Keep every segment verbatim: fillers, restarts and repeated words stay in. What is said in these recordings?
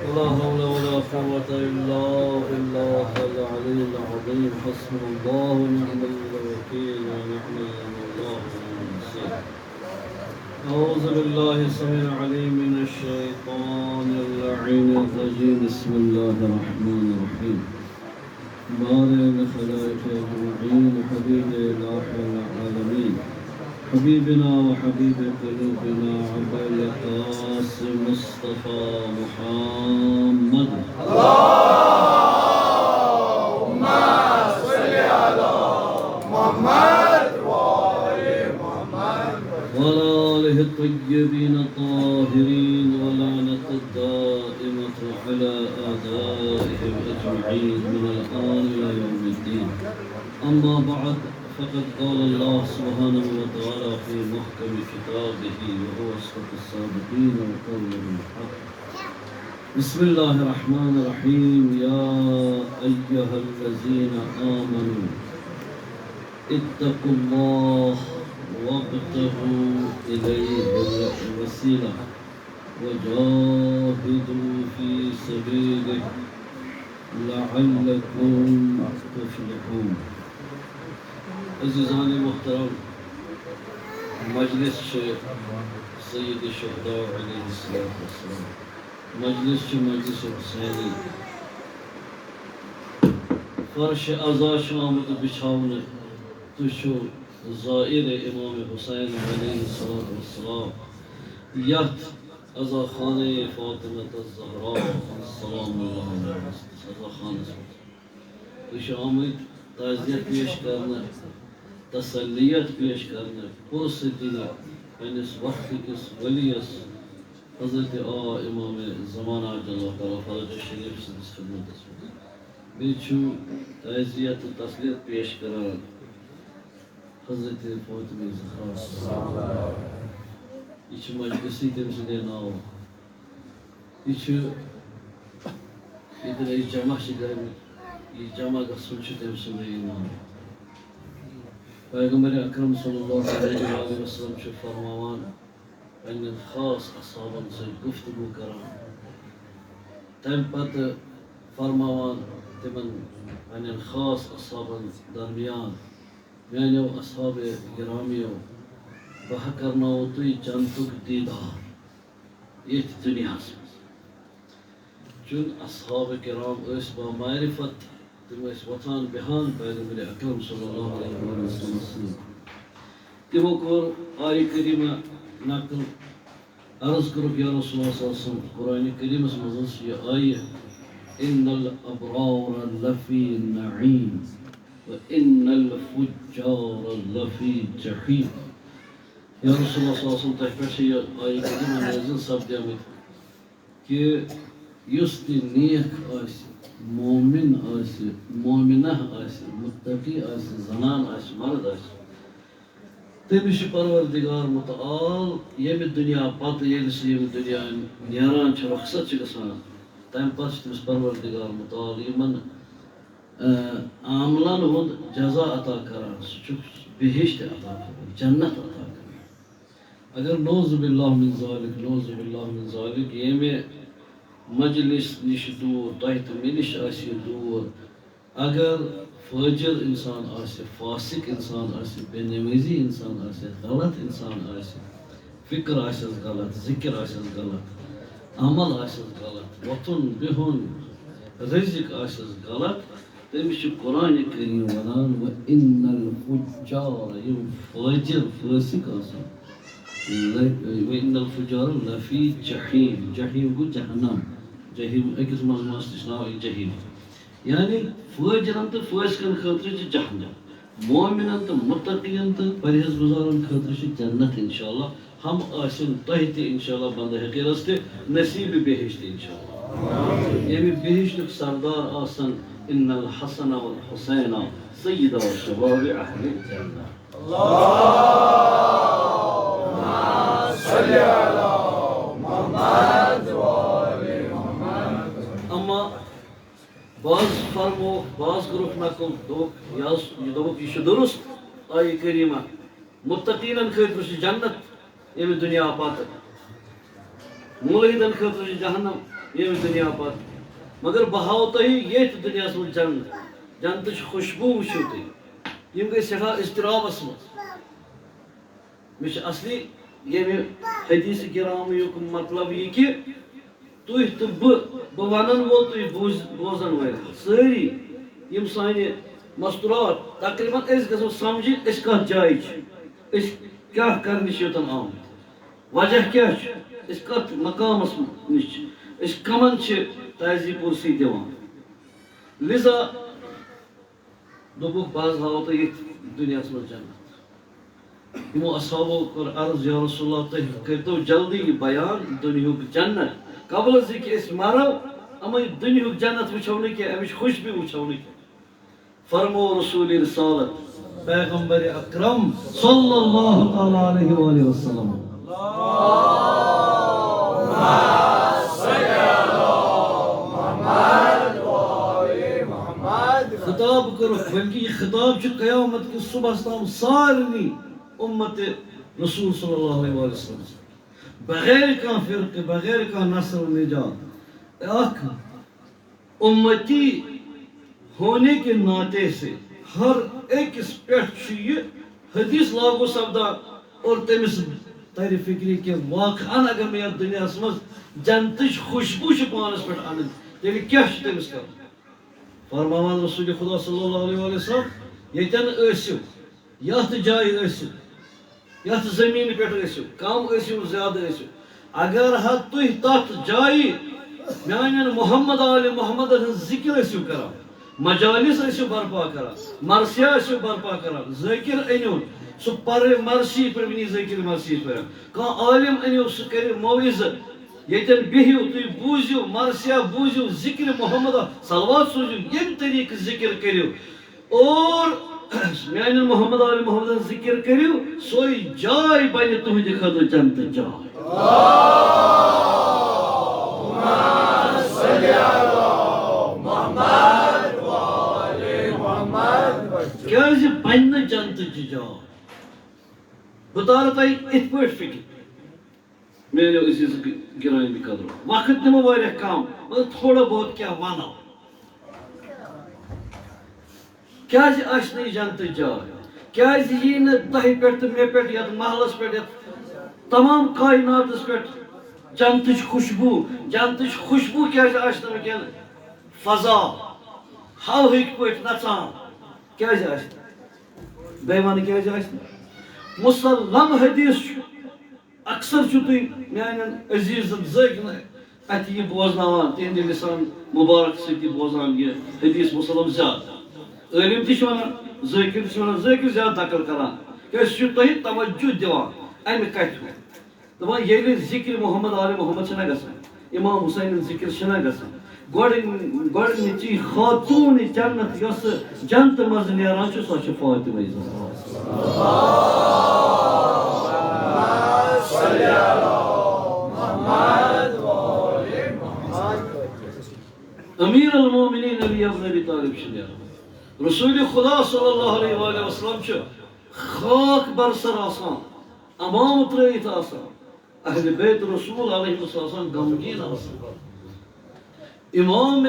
ولا حول ولا قوة إلا بالله العلي العظيم. حسبنا الله ونعم الوكيل ونعم المولى ونعم النصير. أعوذ بالله السميع العليم من الشيطان اللعين الرجيم. بسم الله الرحمن الرحيم. بارئ الخلائق أجمعين، حبيب إله العالمين، حبيبنا وحبيب قلوبنا أبا القاسم مصطفى محمد. اللهم صل على محمد وآل محمد. وعلى آله الطيبين الطاهرين، ولعنة الدائمة على أعدائهم أجمعين من الآن إلى يوم الدين. أما بعد، فقد قال الله سبحانه وتعالى في محكم كتابه وهو أصدق الصادقين وقوله الحق. بسم الله الرحمن الرحيم. يا أيها الذين آمنوا اتقوا الله وابتغوا إليه الوسيلة وجاهدوا في سبيله لعلكم تفلحون. عزیزان محترم، مجلس چھِ سید شہداء علیہ الصلوۃ والسلام، مجلس چھِ مجلس حسینی۔ فرش عزا چھُ آمُت بِچھاونہٕ۔ تُہۍ چھِو زائر امام حسین علیہ الصلوۃ والسلام، یتھ عزا خانہ فاطمہ الزہرا سلام اللہ علیہا عزا خانس منٛز۔ تُہۍ چھِو آمٕتۍ تعزیت پیش کرنہٕ، تسلیت پیش کرنہٕ، پُرستینہٕ پننِس وقتہٕ کِس ؤلیَس حضرت آ امام زمانہ عجل اللہ تعالیٰ فرجہ شریف سٕنٛدِس خدمتس منٛز۔ بیٚیہِ چھِو تعزیت تہٕ تسلیت پیش کران حضرت فاطمہ زہرا۔ یہِ چھِ مجلسٕے تٔمۍ سٕنٛدے ناوٕ۔ یہِ چھُ، ییٚتٮ۪ن أسۍ جمع چھِ گٔمٕتۍ، یہِ جمع گژھُن چھُ تٔمۍ سُنٛدُے ناو۔ پیغمبر اکرم صلی اللہ علیہ وآلہ وسلم چھُ فرماوان، پننٮ۪ن خاص اصحابن سۭتۍ گفتگو کران، تمہِ پتہٕ فرماوان تِمن پننٮ۪ن خاص اصحابن درمیان، میانیو اصحاب گرامیو، بہٕ ہا کرناوو تُہۍ جنتُک دیدار ییٚتھۍ دُنیاہس منٛز۔ چون اصحاب کرام ٲسۍ با معرفت، تِم ٲسۍ وۄتھان بیٚہان پیغمبر اکرم صلی اللہ علیہ وسلم سۭتۍ۔ تِمو کوٚر آیہِ کریمہ نقل، عرض کوٚرُکھ، یا رسول اللہ صلی اللہ علیہ وسلم، قرآن کریمس منٛز ٲس یہِ آیہِ، ان الابرار لفی نعیم و ان الفجار لفی جحیم۔ یا رسول اللہ صلی اللہ علیہ وسلم، تۄہہِ پٮ۪ٹھ چھِ یہِ آیہِ کریمہ نازل سپدیمٕتۍ کہِ یُس تہِ نیک آسہِ، مومن آسہِ، مومنہ آسہِ، متقی آسہِ، زنان آسہِ، مرد آسہِ، تٔمِس چھُ پروردگار متعال ییٚمہِ دُنیا پتہٕ، ییٚلہِ سُہ ییٚمہِ دُنیا نیران چھُ، رخصت چھُ گژھان، تمہِ پتہٕ چھُ تٔمِس پروردگار متعال یِمن، آ، عملن ہُنٛد جزا عطا کران۔ سُہ چھُ بہشت عطا کران، جنت عطا کران۔ اگر نعوذ باللہ من ذالک، نعوذ باللہ من ذالک، ییٚمہِ مجلس نِش دوٗر، تۄہہِ تہٕ مےٚ نِش آسہِ یہِ دوٗر، اگر فٲجر انسان آسہِ، فاسق انسان آسہِ، بے نمازی انسان آسہِ، غلط انسان آسہِ، فکر آسٮ۪س غلط، ذکر آسٮ۪س غلط، عمل آسٮ۪س غلط، وۄتھُن بِہُن، رزق آسٮ۪س غلط، تٔمِس چھُ قرآن کریم ونان، "وَإِنَّ الْفُجَّارَ"، یِم فاجر، فاسق آسان، ل-، "وَإِنَّ الْفُجَّارَ لَفِي جَحِيمٍ"، جحیم گوٚو جہنم، جحیم أکِس منٛز ماستٕرِس ناو یہِ جحیم۔ یعنی فٲجرن تہٕ فٲسقن خٲطرٕ چھِ جہنم، مومنن تہٕ متقین تہٕ پرہیزگزارن خٲطرٕ چھِ جنت انشاءاللہ۔ ہم آسن تۄہہِ تہِ انشاءاللہ بندِ حقیرس تہِ نصیب بہشت انشاءاللہ۔ ییٚمہِ بہشتُک سردار آسن ان الحسن والحسین سیدا شباب اہل الجنہ۔ اللهم صل على محمد وآل محمد۔ باز فرمووُکھ، باز کوٚرُکھ نقل، دوٚپُکھ، یہِ حظ، یہِ دوٚپُکھ، یہِ چھُ درست آیہِ کریمہ۔ متقیٖنَن خٲطرٕ چھِ جنت ییٚمہِ دُنیا پتہٕ، مُلحدَن خٲطرٕ چھِ جہنم ییٚمہِ دُنیا پتہٕ۔ مگر بہٕ ہاوٕ تۄہہِ ییٚتھۍ دُنیاہَس منٛز جنت، جنتٕچ خوشبوٗ وٕچھِو تُہۍ۔ یِم گٔے سٮ۪ٹھاہ اضطرابَس منٛز۔ مےٚ چھُ اصلی ییٚمہِ حدیث کرام یُک مطلب یہِ کہِ تُہۍ تہٕ بہٕ، بہٕ ونن وول، تُہۍ بوز-، بوزن وٲلۍ، سٲری یِم سانہِ مستورات تقریباً أسۍ گژھو سمجھِنۍ، أسۍ کتھ جایہِ چھِ، أسۍ کیٛاہ کرنہِ چھِ یوٚتن آمٕتۍ، وجہ کیٛاہ چھُ، أسۍ کتھ مقامس نِش چھِ، أسۍ کمن چھِ تعزیہ پرسی دِوان۔ لذا دوٚپُکھ، بہٕ حظ ہاوو تۄہہِ ییٚتھۍ دُنیاہَس منٛز جنت۔ یِمو اصحابو کوٚر عرض، یا رسول اللہ، تُہۍ کٔرۍتو جلدی یہِ بیان دُنیہُک جنت۔ قبل از یہِ کہِ أسۍ مرو، یِمَے دُنیہُک جنت وٕچھو نہٕ کینٛہہ، اَمِچ خوشبوٗ وٕچھو نہٕ کینٛہہ۔ فرمو رسول رسالت، پیغمبر اکرم صلی اللہ تعالیٰ علیہ وآلہ وسلم۔ خطاب کوٚرُکھ، بلکہ یہِ خطاب چھُ قیامت کِس صبحس تام سارنٕے اُمت رسول صلی اللہ علیہ وسلم، بغیر کانٛہہ فرقہٕ، بغیر کانٛہہ نسل نجات۔ اکھ اُمتی ہونے کے ناطے سے ہر أکِس پٮ۪ٹھ چھُ یہِ حدیث لاگو سپدان اور تٔمِس ترِ فکرِ کہِ واقعاً اگر مےٚ یَتھ دُنیاہَس منٛز جنتٕچ خوشبوٗ چھِ پانَس پٮ۪ٹھ اَنٕنۍ، تیٚلہِ کیٛاہ چھُ تٔمِس کَرُن؟ فرماوان رسول خدا صلی اللہ علیہ وسلم، ییٚتٮ۪ن ٲسِو، یَتھ جایہِ ٲسِو، یَتھ زٔمیٖنہِ پٮ۪ٹھ ٲسِو، کم ٲسِو، زیادٕ ٲسِو، اگر ہا تُہۍ تَتھ جایہِ میٛانٮ۪ن محمد آلِ محمدَن ہٕنٛز ذِکِر ٲسِو کران، مجالس ٲسِو برپا کران، مرثیہ ٲسِو برپا کران، ذٲکِر أنِو، سُہ پَرِ مرثی پٮ۪ٹھ، ؤنِو ذٲکِر مرثی پٮ۪ٹھ، کانٛہہ عالم أنِو، سُہ کَرِ موعظہٕ، ییٚتٮ۪ن بِہِو تُہۍ، بوٗزِو مرثیہ، بوٗزِو ذِکرِ محمد، صلوات سوٗزِو، ییٚمہِ طریٖقہٕ ذِکِر کٔرِو، اور میانٮ۪ن محمد آل محمدن ذِکِر کٔرِو، سۄے جاے بنہِ تُہنٛدِ خٲطرٕ جنتٕچ جاے۔ کیازِ بنہِ نہٕ جنتٕچ جاے؟ بہٕ تارٕ تۄہہِ یِتھ پٲٹھۍ فِکرِ۔ میانیو عزیز گرامی قدرو، وقت دِمو واریاہ کم، مگر تھوڑا بہت کینٛہہ ونو۔ کیازِ آسہِ نہٕ یہِ جنتٕچ جاے؟ کیازِ یی نہٕ تۄہہِ پٮ۪ٹھ تہٕ مےٚ پٮ۪ٹھ، یتھ محلس پٮ۪ٹھ، یتھ تمام کائناتس پٮ۪ٹھ جنتٕچ خوشبو؟ جنتٕچ خوشبو کیازِ آسہِ نہٕ وٕنکیٚن فضا ہوہٕکۍ پٲٹھۍ نژان؟ کیازِ آسہِ نہٕ؟ بے وَنہٕ کیازِ آسہِ نہٕ؟ مسلم حدیث چھُ۔ اکثر چھِو تُہۍ میانٮ۪ن عزیزن ذٲکرن اتھِ یہِ بوزناوان، تِہنٛدِ لسان مبارک سۭتۍ یہِ بوزان، یہِ حدیث مسلم زیادٕ۔ عٲلم تہِ چھِ ونان، ذٲکر تہِ چھِ ونان، ذٲکر زیادٕ نقل کران، کیازِ سُہ چھُ تۄہہِ توجہ دِوان امہِ کتھِ کُن۔ دپان، ییٚلہِ ذکر محمد آل محمد چھِنہ گژھان، امام حسینٕن ذکر چھِنہ گژھان، گۄڈٕ، گۄڈٕنِچی خاتون جنت یۄس جنتہٕ منٛز نیران چھِ، سۄ چھِ فاطمہ زہرا۔ امیر المومنین علی ابن ابی طالب چھِ نیران۔ رسول خدا صلی اللہ علیہ وآلہ وسلم چھُ خاک برسر آسان، عمامہٕ ترٲوِتھ آسان۔ اہل بیت رسول علیہ السلام غمگین آسان۔ امام،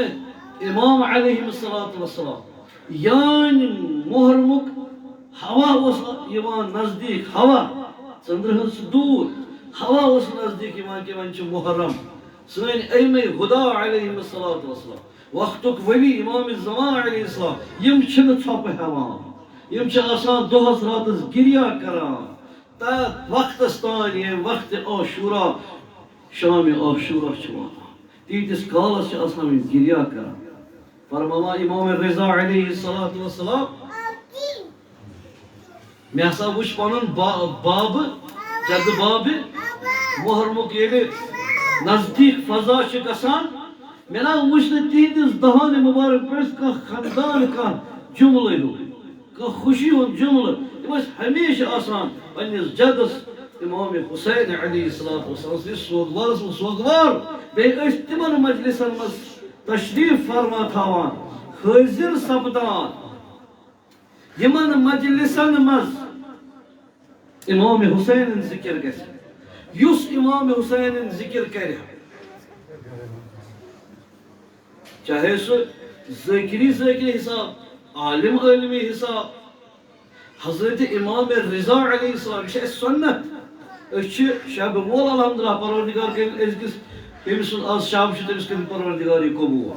امام علیہ الصلوۃ والسلام، یعنی محرمُک ہوا اوس یِوان نزدیٖک، ہوا، ژٔنٛدرٕ ہٕنٛز دوٗر، ہوا اوس نزدیٖک یِوان کہِ وۄنۍ چھُ محرم۔ سٲنۍ ائمہ ہدا علیہ الصلوۃ والسلام، وقتُک ولی امام زمان علیہ السلام، یِم چھِنہٕ ژھۄپہٕ ہٮ۪وان، یِم چھِ آسان دۄہس راتس گریہ کران۔ تتھ وقتس تام، ییٚمہِ وقتِ عاشورا، شامِ عاشورا چھُ واتان، تیٖتِس کالس چھِ آسان یِم گریہ کران۔ فرماوان امام رضا علیہ الصلوۃ والسلام، مےٚ ہسا وُچھ پنُن با-، بابہٕ، جدٕ بابہِ، محرمُک ییٚلہِ نزدیٖک فضا چھِ گژھان، مےٚ نہ وُچھ نہٕ تِہنٛدِس دہانِ مُبارک پٮ۪ٹھ کانٛہہ خندان، کانٛہہ جملہٕ ہیوٗ۔ کانٛہہ خوشی ہُنٛد جملہٕ۔ تِم ٲسۍ ہمیشہِ آسان پننِس جدس امام حسین علیہ الصلوۃ والسلام سٕنٛدِس سوگوارس منٛز سوگوار۔ بیٚیہِ ٲسۍ تِمن مجلسن منٛز تشریف فرما تھاوان، حٲضِر سپدان، یِمن مجلسن منٛز امام حسینن ذکر گژھِ، یُس امام حسینن ذکر کرِ، چاہے سُہ ذٲکری ذٲکری حساب، عالم عٲلمی حساب، حضرت امام رضا علیہ السلام، یہِ چھِ اَسہِ سنت۔ أسۍ چھِ شب وول، الحمدللہ، پروردگار کٔرِنۍ أزکِس ییٚمہِ سُنٛد آز شب چھُ، تٔمِس کٔرِنۍ پروردگار یہِ قبوٗل۔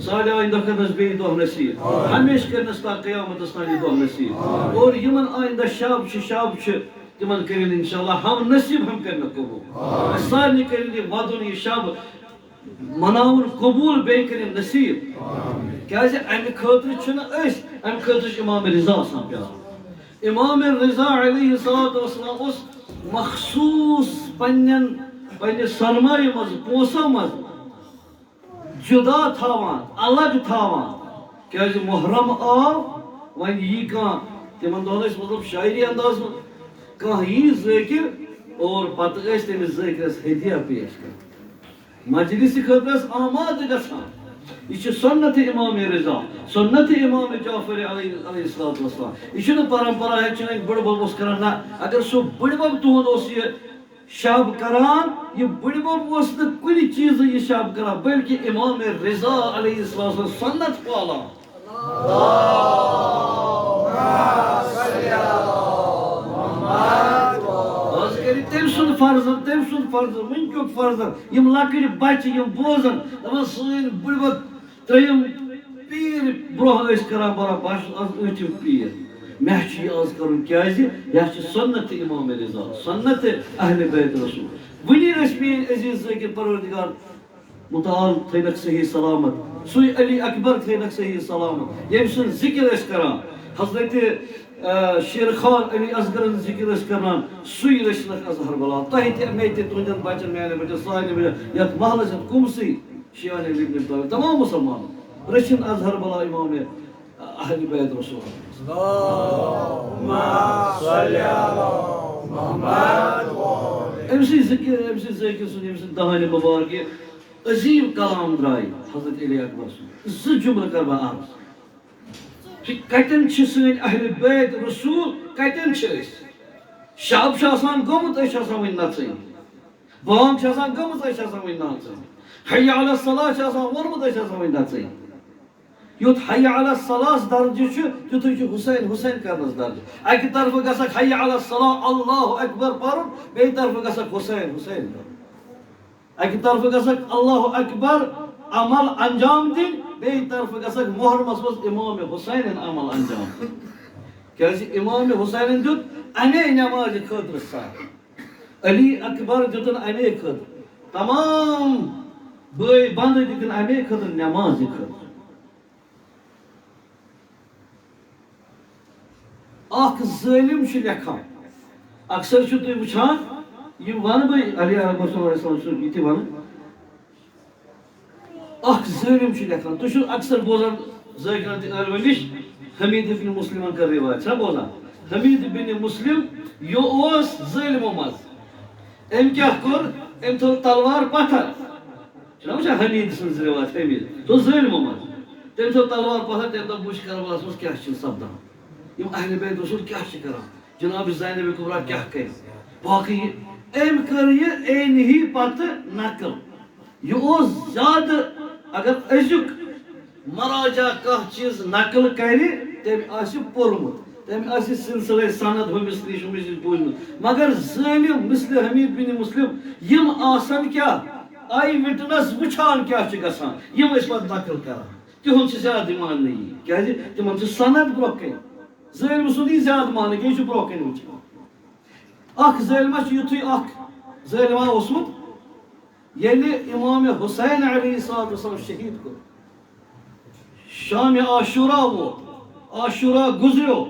سانہِ آیندہ کٔرنَس بیٚیہِ دۄہ نصیٖب۔ ہمیشہِ کٔرنَس تا قیامتَس تام یہِ دۄہ نصیٖب۔ اور یِمَن آیندہ شب چھِ، شب چھِ، تِمَن کٔرِنۍ انشاءاللہ ہم نصیٖب، ہم کٔرنَس قبوٗل۔ اَسہِ سارنٕے کٔرِنۍ یہِ وَدُن، یہِ شب مناوُن قبوٗل، بیٚیہِ کٔرِنۍ نصیٖب۔ کیٛازِ اَمہِ خٲطرٕ چھِنہٕ أسۍ، اَمہِ خٲطرٕ چھُ امام رضا آسان پیارُن۔ امام رضا علیہ الصلوۃ والسلام اوس مخصوٗص پننٮ۪ن، پننہِ سرمایہِ منٛز، پونٛسو منٛز جدا تھاوان، الگ تھاوان۔ کیٛازِ محرم آو، وۄنۍ یی کانٛہہ، تِمن دۄہن ٲسۍ مطلب شاعری انداز منٛز، کانٛہہ یی ذٲکِر اور پتہٕ ٲسۍ تٔمِس ذٲکرس ہدیہ پیش کران۔ مجلس خٲطرٕ ٲس آمادٕ گژھان۔ یہِ چھِ سنت امام رضا، سنت امام جعفر علیہ، علیہ الصلوۃ والسلام۔ یہِ چھُنہٕ پرمپرا ہیٚتھ چٲنۍ بٕڈبب اوس کران، نہ۔ اگر سُہ بٕڈبب تُہُنٛد اوس یہِ شب کران، یہِ بٕڈبب اوس نہٕ کُنہِ چیٖزٕ یہِ شب کران، بلکہِ امام رضا علیہ السلام سٕنٛز سنت پالان۔ آز کٔرِو تٔمۍ سُنٛد فرض، تٔمۍ سُنٛد فرض، وٕنکیُک فرض۔ یِم لۄکٕٹۍ بچہِ یِم بوزن، دپان سٲنۍ بٕڈبب ترٛیٚیِم پیٖر برونٛہہ ٲسۍ کران برابر، بہٕ چھُس آز ٲٹھِم پیٖر۔ مےٚ چھُ یہِ آز کرُن، کیٛازِ یہِ چھِ سنت امام رضا، سنت اہل بیت رسول۔ وٕنی ٲسۍ میٲنۍ عزیز ذٲکر پروردگار متعال تھٲینکھ صحیح سلامت، سُے علی اکبر تھٲینکھ صحیح سلامت، ییٚمہِ سُنٛد ذکر ٲسۍ کران، حضرت، آ، شیر خوار علی اصغرن ذکر ٲسۍ کران، سُے رٔچھنکھ از ہربلا۔ تۄہہِ تہِ، مےٚ تہِ، تُہنٛدٮ۪ن بچن، میانٮ۪ن بچن، سارنٕے بچن، یتھ محلس، یتھ قومسٕے شیعہ ابن طالب، تمام مسلمان رٔچھِن از ہربلا امام اہل بیت رسول۔ اللہم صل علی محمد۔ أمۍ سٕنٛدۍ ذکر، أمۍ سٕنٛدۍ ذٲکر سُنٛد، أمۍ سٕنٛدۍ دہانِ مبارکہِ عظیٖم کلام درٛاے حضرت علی اکبر سُنٛد۔ زٕ جملہٕ کرٕ بہٕ عرض۔ کہِ کتٮ۪ن چھِ سٲنۍ اہل بیت رسول، کتٮ۪ن چھِ أسۍ؟ شب چھُ آسان گوٚمُت، أسۍ چھِ آسان وُنہِ نژٕنۍ۔ بانگ چھِ آسان گٔمٕژ، أسۍ چھِ آسان وُنہِ نژٕنۍ۔ حی علی الصلاۃ چھِ آسان ووٚنمُت، أسۍ چھِ آسان وُنہِ نژٕنۍ۔ یُتھ حی علی الصلاۃ درجہٕ چھُ، تیُتھُے چھُ حسین، حسین کرنس درجہٕ۔ اکہِ طرفہٕ گژھکھ حی علی الصلاۃ، اللہ اکبر پرُن، بیٚیہِ طرفہٕ گژھکھ حسین، حسین پرُن۔ اکہِ طرفہٕ گژھکھ اللہ اکبر عمل انجام دِنۍ، بیٚیہِ طرفہٕ گژھکھ محرمس منٛز امام حسینن عمل انجام دِنۍ۔ کیازِ امام حسینن دیُت امے نمازِ خٲطرٕ سر۔ علی اکبر دیُتن امے خٲطرٕ، تمام بٲے بندٕ دِتِن امے خٲطرٕ نمازِ خٲطرٕ۔ اکھ ظٲلم چھُ لیکھان، اکثر چھِو تُہۍ وٕچھان، یہِ وَنہٕ بہٕ، علی اکبر صلی اللہ علیہ وسلم چھُ یہِ تہِ وَنان۔ اکھ ظٲلم چھُ لیکھان، تُہۍ چھِو اکثر بوزان ذٲکرن تہِ عٲلمن نِش، حمید ابن مسلمن کٔر روایت، چھا بوزان؟ حمید بن مسلم، یہِ اوس ظٲلمو منٛز۔ أمۍ کیٛاہ کوٚر؟ أمۍ تھٲو تلوار پتھر۔ چھُنہ وٕچھان حمید سٕنٛز روایت، حمید تھٲو ظٲلمو منٛز۔ تٔمۍ تھٲو تلوار پتھر، تٔمۍ دوٚپ، "بہٕ وٕچھِ کربلاہس منٛز کیٛاہ چھُ سپدان۔" یِم اہل بیت رسول کیٛاہ چھِ کران؟ جناب زینب کبریٰ کیٛاہ کرِ؟ باقٕے یہِ، أمۍ کٔر یہِ اے نہی پتہٕ نقل۔ یہِ اوس زیادٕ، اگر أزیُک مراجع کانٛہہ چیٖز نقل کرِ، تٔمۍ آسہِ پوٚرمُت، تٔمۍ آسہِ سلسلے سند ہُمِس نِش، ہُمِس نِش بوٗزمُت۔ مگر ظٲلم مثل حمید بن مسلم، یِم آسن کیٛاہ؟ آے وٹنس وٕچھان کیٛاہ چھُ گژھان، یِم ٲسۍ پتہٕ نقل کران۔ تِہُنٛد چھُ زیادٕ ماننہٕ یی، کیٛازِ تِمن چھُ سند برٛونٛہہ کنہِ۔ ظٲلم سُنٛد یی زیادٕ ماننہٕ، کیٛازِ یہِ چھُ برٛونٛہہ کنہِ وٕچھان۔ اکھ ظٲلما چھُ یُتھُے اکھ ظٲلما اوسمُت، ییٚلہِ امام حسین علیہ الصلوۃ والسلام شہید کوٚر، شام عاشورہ ووت، عاشورہ گُزریو،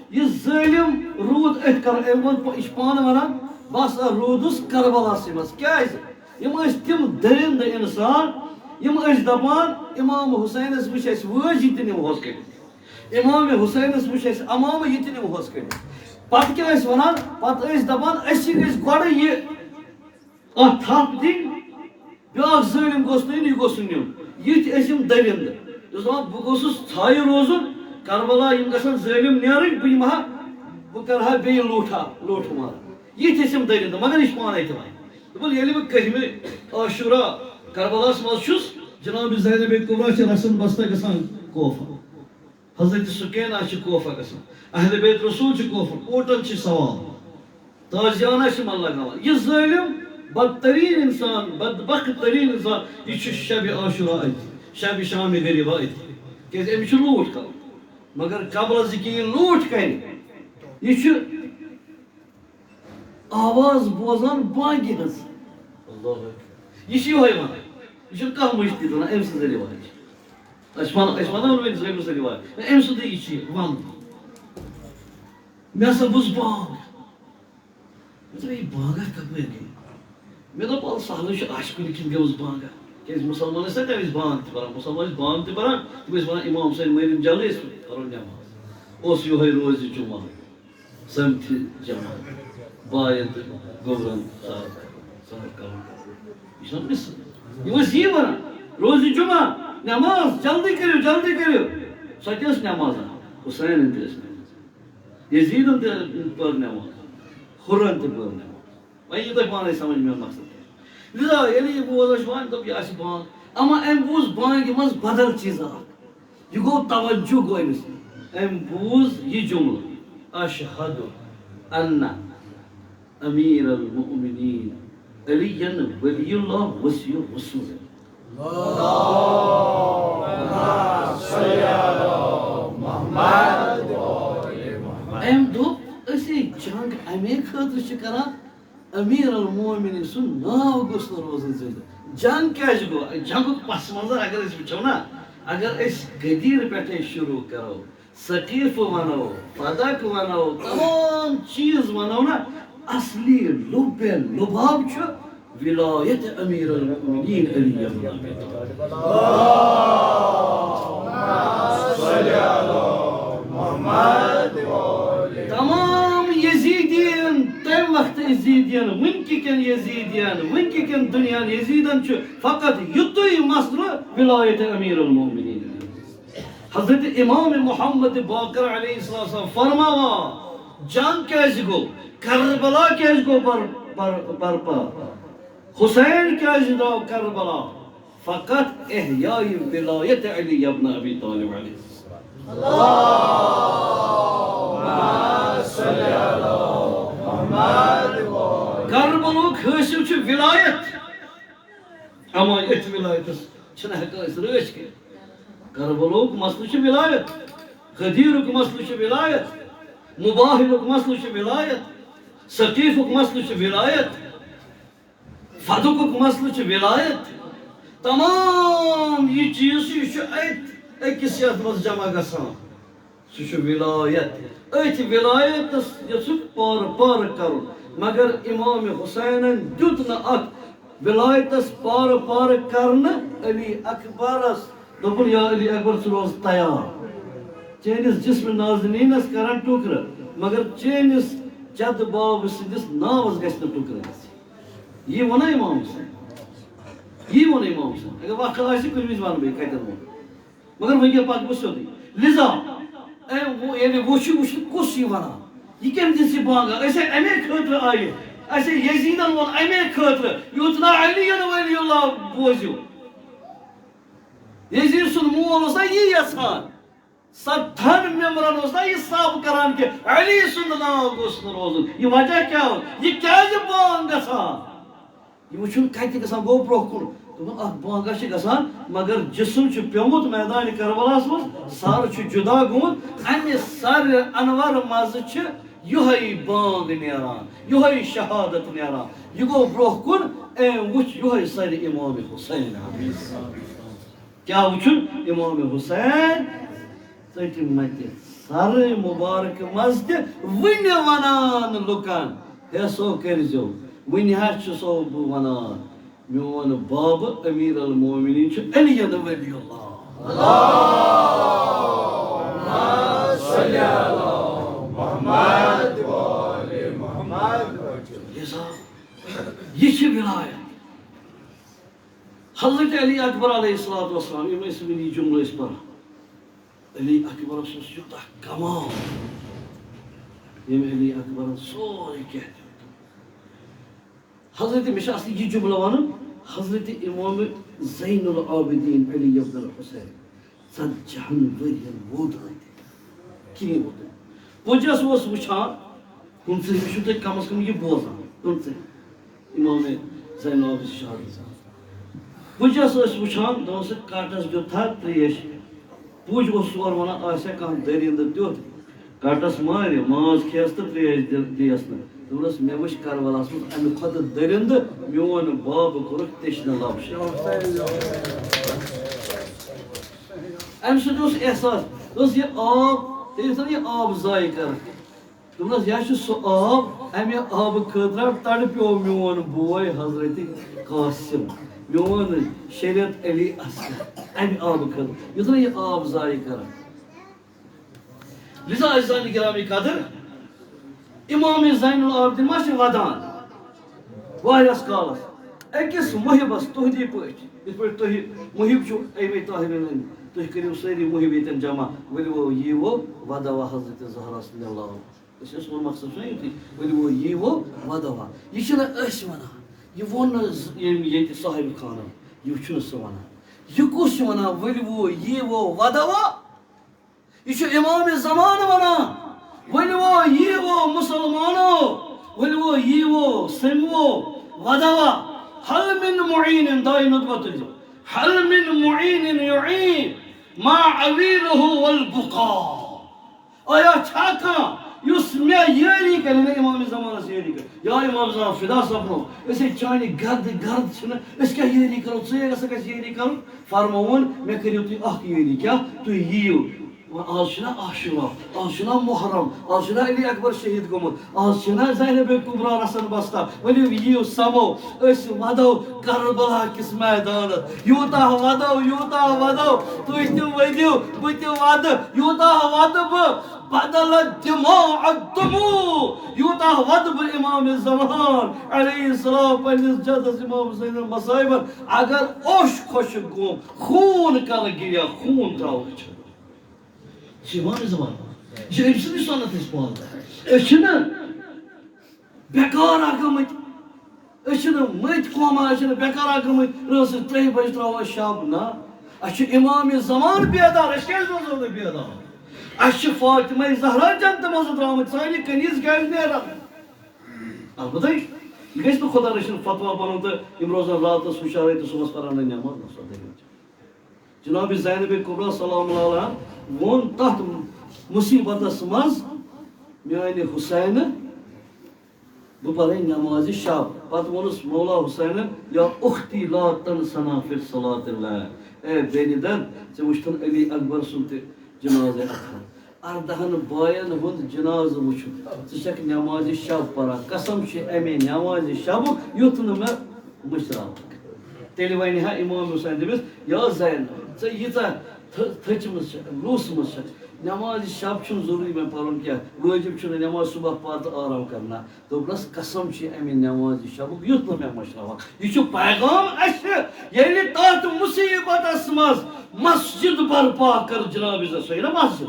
یہِ ظٲلم روٗد أتھۍ کربلا، أمۍ ووٚن، یہِ چھُ پانہٕ ونان، "بہٕ ہسا روٗدُس کربلاسٕے منٛز۔" کیٛازِ؟ یِم ٲسۍ تِم دٔرِنٛدٕ اِنسان، یِم ٲسۍ دَپان، "امام حسینَس وٕچھ اَسہِ وٲج، یہِ تہِ نِمہوس کٔڑِتھ۔ امام حسینَس وٕچھ اَسہِ عمامہٕ، یہِ تہِ نِمہوس کٔڑِتھ۔" پَتہٕ کیٛاہ ٲسۍ وَنان؟ پَتہٕ ٲسۍ دَپان، "أسۍ گژھِ گۄڈٕ یہِ اَتھ تھَپھ دِنۍ، بیٛاکھ ظٲلِم گوٚژھ نہٕ یُن، یہِ گوٚژھ نہٕ نیُن۔" یِتھۍ ٲسۍ یِم دٔرِنٛدٕ۔ یُس دَپان، بہٕ گوٚژھُس ژھایہِ روزُن، کربلا، یِم گژھن ظٲلِم نیرٕنۍ، بہٕ یِمہٕ ہا، بہٕ کرٕ ہا بیٚیہِ لوٗٹھ ہا، لوٗٹھ مار۔ یِتھۍ ٲسۍ یِم دٔرِنٛدٕ، مگر یہِ چھُ پانَے تہِ وَنان۔ دوٚپُن، ییٚلہِ بہٕ کٔہمہِ عاشورہ کربلاہَس منٛز چھُس، جناب زینب کبریٰ چھِ رسن بستہ گژھان کوفہ۔ حضرت سکینہ چھِ کوفہ گژھان۔ اہل بیت رسول چھِ کوفہ، اوٹن چھِ سوار۔ تازیانہ چھِ من لگاوان۔ یہِ ظٲلِم، بدترین انسان، بدبخت ترین انسان، یہِ چھُ شب عاشورہ أتھۍ، شب شام غریبہ أتھۍ۔ کیازِ أمِس چھُ لوٗٹھ کرُن۔ مگر قبل از کہِ یہِ لوٗٹھ کرِ، یہِ چھُ آواز بوزان بانگہِ ہٕنٛز۔ اللہ اکبر۔ یہِ چھُ یِہوٚے وَنان۔ یہِ چھُنہٕ کانٛہہ مُجتہد وَنان، أمۍ سٕنٛز رِوایت چھِ۔ أسۍ وَنو، أسۍ وَنو نہٕ وۄنۍ زٲوِس رِوایت۔ أمۍ سُنٛدٕے یہِ چھِ یہِ وَنُن۔ مےٚ ہسا بوٗز بانگ۔ مےٚ دوٚپ، "یہِ بانگا کَپٲرۍ گٔے؟" مےٚ دوٚپ، "وَلہٕ سہلٕے چھُ، آسہِ کُنہِ کِنۍ گٔمٕژ بانگا۔" کیٛازِ مُسلمان ٲسۍ نا تَمہِ وِزِ بانگ تہِ پَران، مُسلمان ٲسۍ بانگ تہِ پَران، تِم ٲسۍ وَنان، "اِمام حُسین مٲرِن جلدی، أسۍ پَرو نٮ۪ماز۔" اوس یِہوٚے روزِ جُمعہ۔ سمکھِ جماعت، باین تہٕ گوٚبرن سحر کرُن، سحر کرُن۔ یہِ چھُنہ مِثال۔ یِم ٲسۍ یی وَنان، روزِ جمعہ، نٮ۪ماز، جلدی کٔرِو، جلدی کٔرِو۔ سۄ تہِ ٲس نٮ۪مازا؟ حُسینن تہِ ٲس نٮ۪ماز۔ یزیدن تہِ پٔر نٮ۪ماز۔ حُرن تہِ پٔر نٮ۪ماز۔ وۄنۍ یی تۄہہِ پانے سمجھ میون مقصد کیٛاہ چھُ۔ لہذا ییٚلہِ یہِ بوزان چھُ، وۄنۍ دوٚپ، یہِ آسہِ بانگ۔ اما أمۍ بوٗز بانگہِ منٛز بدل چیٖزا اکھ۔ یہِ گوٚو توجہ گوٚو أمِس۔ أمۍ بوٗز یہِ جملہٕ، "اشہد ان امیر المؤمنین علی ولی اللہ وصی رسول اللہ۔" أمۍ دوٚپ، "أسۍ ہے جنگ امے خٲطرٕ چھِ کران، امیر المومنین سُنٛد ناو گوٚژھ نہٕ روزُن زِندٕ۔" جنگ کیٛازِ گوٚو؟ جنگُک پس منظر اگر أسۍ وٕچھو نا، اگر أسۍ غدیر پٮ۪ٹھے شروع کرو، ثقیف ونو، فدق ونو، تمام چیز ونو نا، اصلی لب لباب چھُ ولایت امیر المؤمنین علی ابن ابی طالب۔ تمام یزیدین، تمہِ وقتہٕ یزیدین، وٕنکہِ کٮ۪ن یزیدین، وٕنکہِ کٮ۪ن دنیا یزیدن چھُ فقط یُتُے مسلہٕ ولایت امیر المؤمنین۔ حضرت امام محمد باقر علیہ السلام فرماوان، جنگ کیازِ گوٚو؟ کربلا کیازِ گوٚو بر-، بر-، برپا؟ حسین کیازِ درٛاو کربلا؟ فقط احیاء ولایت علی ابن ابی طالب علیہ السلام۔ کربلُک حٲصِل چھُ ولایت۔ اما یتھ ولایتس چھِنہٕ ہٮ۪کان أسۍ رٲچھ کٔرِتھ۔ کربلُک مسلہٕ چھُ ولایت، غدیرُک مسلہٕ چھُ ولایت، مباہلُک مسلہٕ چھُ ولایت، ثقیفُک مسلہٕ چھُ ولایت، فدقُک مسلہٕ چھُ ولایت۔ تمام یہِ چیٖز چھُ، یہِ چھُ أتھۍ أکِس یتھ منٛز جمع گژھان۔ سُہ چھُ ولایت۔ أتھۍ ولایتس یژھُکھ پارٕ پارٕ کرُن، مگر امام حسینن دیُت نہٕ اتھ ولایتس پارٕ پارٕ کرنہٕ۔ علی اکبرس دوٚپُن، یا علی اکبر، ژٕ روز تیار۔ چٲنِس جسم نازنینس کرن ٹُکرٕ، مگر چٲنِس جد باب سٕنٛدِس ناوس گژھِ نہٕ ٹُکرٕ گژھِ۔ یی ووٚن امام حسین، یی ووٚن امام حسین۔ اگر وقت آسہِ، کُنہِ وِزِ ونہٕ بہٕ یہِ کتٮ۪ن ووٚن۔ مگر وۄنۍ کیٛاہ پکہٕ بہٕ سیوٚدُے۔ لذا، أمۍ وو-، ییٚلہِ وُچھ، وُچھ کُس یہِ وَنان، یہِ کٔمۍ دِژ یہِ بانگا؟ أسۍ ہے اَمے خٲطرٕ آیہِ، اَسہِ ہے یزیٖدَن ووٚن اَمے خٲطرٕ، یوٗت نا علی ولی اللہ بوزِو۔ یزیٖد سُنٛد مول اوس نا یی یَژھان، سَتتھَن مٮ۪مبرَن اوس نا یہِ صاف کران کہِ علی سُنٛد ناو گوٚژھ نہٕ روزُن۔ یہِ وجہ کیٛاہ اوس؟ یہِ کیٛازِ بانگ گژھان؟ یہِ وٕچھُن کَتہِ گژھان گوٚو برٛونٛہہ کُن۔ دوٚپُن، اَکھ بانگا چھِ گژھان، مگر جسم چھُ پیوٚمُت میدانِ کربلاہَس منٛز، سر چھُ جُدا گوٚمُت۔ اَمہِ سرِ انور منٛزٕ چھِ یِہوٚے بانگ نیران، یِہوٚے شہادت نیران۔ یہِ گوٚو برٛونٛہہ کُن، أمۍ وٕچھ یِہوٚے سرِ امام حسین۔ کیٛاہ وٕچھُن؟ امام حسین۔ ژٔٹِمَتہِ سرٕ مُبارک منٛز تہِ وُنہِ وَنان لُکَن، ہے سو کٔرۍزیو۔ وُنہِ حظ چھُ سو بہٕ وَنان، میون بابہٕ امیر المومنین چھُ علی ولی اللہ۔ لہذا، یہِ چھِ ولایت۔ حضرت علی اکبر علیہ الصلوۃ والسلام، یِم ٲسۍ وٕنی جملہٕ ٲسۍ پران۔ علی اکبرس اوس یوٗتاہ کمال، ییٚمۍ علی اکبرن سورُے کینٛہہ دیُت۔ حضرت، مےٚ چھُ اصلی یہِ جملہٕ وَنُن، حضرت امام زین العابدین علی ابن الحسین، ژتجی ہن ؤرین ووت نہٕ اَتہِ۔ کِہیٖنۍ ووت نہٕ۔ پُجس اوس وٕچھان، پٕنٛژٕہمہِ چھُو تُہۍ کم از کم یہِ بوزان، پٕنٛژٕہمہِ۔ امام زین العابدین شہادت۔ پُجس ٲسۍ وٕچھان، دوٚپُن، سُہ کٹس دیُت تھا ترٛیش۔ پُج اوس سُہ اورٕ ونان، آسہِ ہا کانٛہہ دٔرِنٛدٕ تیُتھ، کٹس مارِ، ماز کھیس تہٕ ترٛیش دِ-، دِیس نہٕ۔ دوٚپنس، مےٚ وٕچھ کربلاہس منٛز امہِ کھۄتہٕ دٔرِنٛدٕ، میون باب کوٚرُکھ تیٚشنہٕ لبہٕ۔ امہِ سۭتۍ اوس احساس، دوٚپنس، یہِ آب، تیٚلہِ چھُنہٕ یہِ آب ضایع کران۔ دوٚپنس، یہِ چھُ سُہ آب، امہِ آبہٕ خٲطرٕ تڑپیو میون بوے حضرت قاسم، میون شریعت علی اصغر، امہِ آبہٕ خٲطرٕ۔ یہِ چھُنہٕ یہِ آب ضایع کران۔ لذا عزیزان گرامی قدر، امام زین العابدین ما چھِ ودان واریاہس کالس أکِس محبس تُہندی پٲٹھۍ، یِتھ پٲٹھۍ تُہۍ محب چھِو اَمے طاہرین ہٕنٛدۍ، تُہۍ کٔرِو سٲری محب ییٚتٮ۪ن جمع، ؤلِو ییٖوو ودوا حضرت زہرا صلی اللہ عنہ۔ أسۍ ٲسۍ وۄنۍ مقصد چھُنہ یُتُے، ؤلِو ییٖوو ودوا۔ یہِ چھِنہٕ أسۍ ونان، یہِ ووٚن نہٕ ز-، ییٚمۍ ییٚتہِ صاحب خانن، یہِ چھُنہٕ سُہ ونان۔ یہِ کُس چھُ ونان، ؤلِو ییٖوو ودوا؟ یہِ چھُ امام زمان ونان، ؤلِو ییٖوو مسلمانو، ؤلِو ییٖوو سمو ودوا۔ هل من معین، دعائے ندوۃ تُلِو۔ هل من معین يعين ما عويله والبقاء۔ آیا چھا کانٛہہ یُس مےٚ یٲری کرِ؟ نہ، امام زمانس یٲری کرِ۔ یا امام زمان، فدا سپدو، أسۍ ہے چانہِ گردِ گرد چھِنہٕ، أسۍ کیٛاہ یٲری کرو؟ ژٕ ہے گژھکھ اَسہِ یٲری کرُن۔ فرمووُن، مےٚ کٔرِو تُہۍ اکھ یٲری، کیٛاہ؟ تُہۍ یِیِو۔ وۄنۍ آز چھُنہ عاشورہ، آز چھُنہ محرم، آز چھُنہ علی اکبر شہید گوٚمُت، آز چھِنہ زینب کبریٰ رسن بستہ۔ ؤلِو یِیِو سمو، أسۍ ودو کربلا کِس میدانس۔ یوٗتاہ ودو، یوٗتاہ ودو، تُہۍ تہِ ؤدِو، بہٕ تہِ ودٕ۔ یوٗتاہ ودٕ بہٕ، بدلت دماء الدموع۔ یوٗتاہ ودٕ بہٕ امام زمان علیہ السلام پننِس جدس امام حسین مصائبن، اگر اوٚش خۄشک گوٚو، خوٗن کلہٕ گِریا، خوٗن ترٛاوو أچھن۔ یہِ چھِ امام زمان۔ یہِ چھِ أمۍ سٕنٛدٕے سنت أسۍ پالان۔ أسۍ چھِنہٕ بیکارا گٔمٕتۍ۔ أسۍ چھِنہٕ مٔتۍ قوما، أسۍ چھِنہٕ بیکارا گٔمٕتۍ، رٲژ سٕنٛزِ ترٛیٚیہِ بجہِ ترٛاوو أسۍ شب، نہ۔ اَسہِ چھُ امام زمان بیدار، أسۍ کیٛازِ روزو نہٕ بیدار؟ اَسہِ چھِ فاطمہ زہرا جنتہٕ منٛزٕ درٛامٕتۍ، سانہِ کنیز کیٛازِ نیران؟ البتہ یہِ گژھِ نہٕ خۄدا رٔچھِنۍ فتوا بنُن تہٕ یِم روزن راتس ہُشارے تہٕ صُبحس پرن نہٕ نٮ۪ماز، نہ سا دٔلیٖل چھِ۔ جناب زینب کبریٰ سلام اللہ علیہا ووٚن تتھ مصیبتس منٛز، میانہِ حسینہٕ، بہٕ پرے نمازِ شب۔ پتہٕ ووٚنُس مولا حسینن، یا اختی لا تنسنا فی صلاۃ اللہ، اے بیٚنہِ درد، ژےٚ وُچھتھن علی اکبر سُنٛد تہِ جنازے اکھر۔ اردہن باین ہُنٛد جنازٕ وُچھُن۔ ژٕ چھکھ نمازِ شب پران۔ قسم چھُ امے نمازِ شبُک، یُتھ نہٕ مےٚ مٔشراوکھ۔ تیٚلہِ ونہِ ہا امام حسین دٔپِس، یا زینب، ژٕ ییٖژاہ تھٔ-، تھٔچمٕژ چھکھ، لوٗسمٕژ چھکھ۔ نمازِ شب چھُنہٕ ضروٗری مےٚ پرُن کینٛہہ۔ وٲجب چھُنہٕ نماز صبح پتہٕ آرام کرنا۔ دوٚپنس، قسم چھُ امہِ نمازِ شبُک، یُتھ نہٕ مےٚ مٔشراوکھ۔ یہِ چھُ پیغام اسہِ، ییٚلہِ تتھ مصیبتس منٛز مسجد برپا کٔر جناب عزت، سۄے نا مسجد۔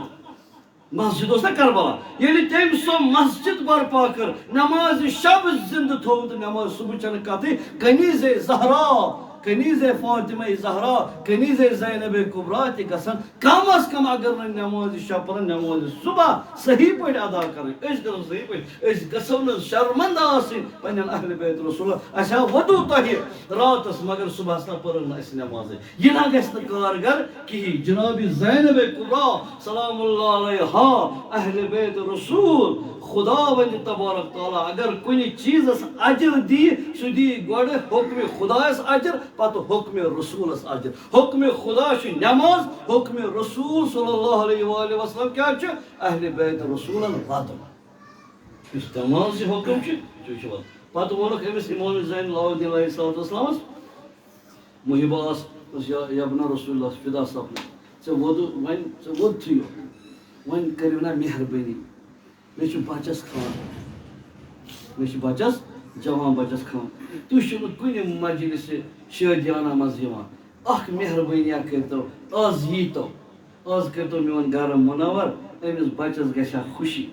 مسجد اوس نا کربلا، ییٚلہِ تٔمۍ سۄ مسجد برپا کٔر، نماز شب زندٕ تھوو تہٕ نماز صبح چنہٕ کتھٕے، کنیزے زہرا، کنیزے فاطمہ زہرا، کنیزے زینب کبریٰ تہِ گژھن کم از کم، اگر نہٕ نماز شب پرن، نماز صبح صحیح پٲٹھۍ ادا کرٕنۍ۔ أسۍ گژھو صحیح پٲٹھۍ، أسۍ گژھو نہٕ شرمندہ آسٕنۍ پننٮ۪ن اہل بیت رسول۔ اسہِ ہا ووٚنوٕ تۄہہِ راتس، مگر صبحس نہ پٔرٕن نہٕ اسہِ نمازٕے۔ یہِ نہ گژھِ نہٕ کارگر کِہیٖنۍ۔ جناب زینب کبریٰ سلام اللہ علیہا، اہل بیت رسول، خداوند تبارک تعالیٰ اگر کُنہِ چیٖزس اجر دی، سُہ دی گۄڈٕ حکمِ خدایس اجر، پتہٕ حکمِ رسولس اجر۔ حکمِ خدا چھُ نماز، حکمِ رسول صلی اللہ علیہ وآلہ وسلم کیٛاہ چھُ؟ اہل بیت رسولن وَدُن۔ یُس نماز یہِ حکم چھُ، سُہ چھُ وَدُن۔ پتہٕ ووٚنُکھ أمِس امام زین العابدین علیہ الصلوۃ والسلامس، محبہ آس، دوٚپُس، یا، یا ابن رسول اللہ، فدا سپدٕ، ژےٚ ووٚدُ-، وۄنۍ ژےٚ ووٚدتھٕے یوت، وۄنۍ کٔرِو نا مہربٲنی، مےٚ چھُ بچس خانٛدر، مےٚ چھُ بچس جوان بچس خان، تُہۍ چھِو نہٕ کُنہِ مجلسِ شٲدیانہ منٛز یِوان۔ اکھ مہربٲنیہ کٔرۍتو، از ییٖتو، از کٔرۍتو میون گرٕ منور، أمِس بچس گژھِ ہا خوشی۔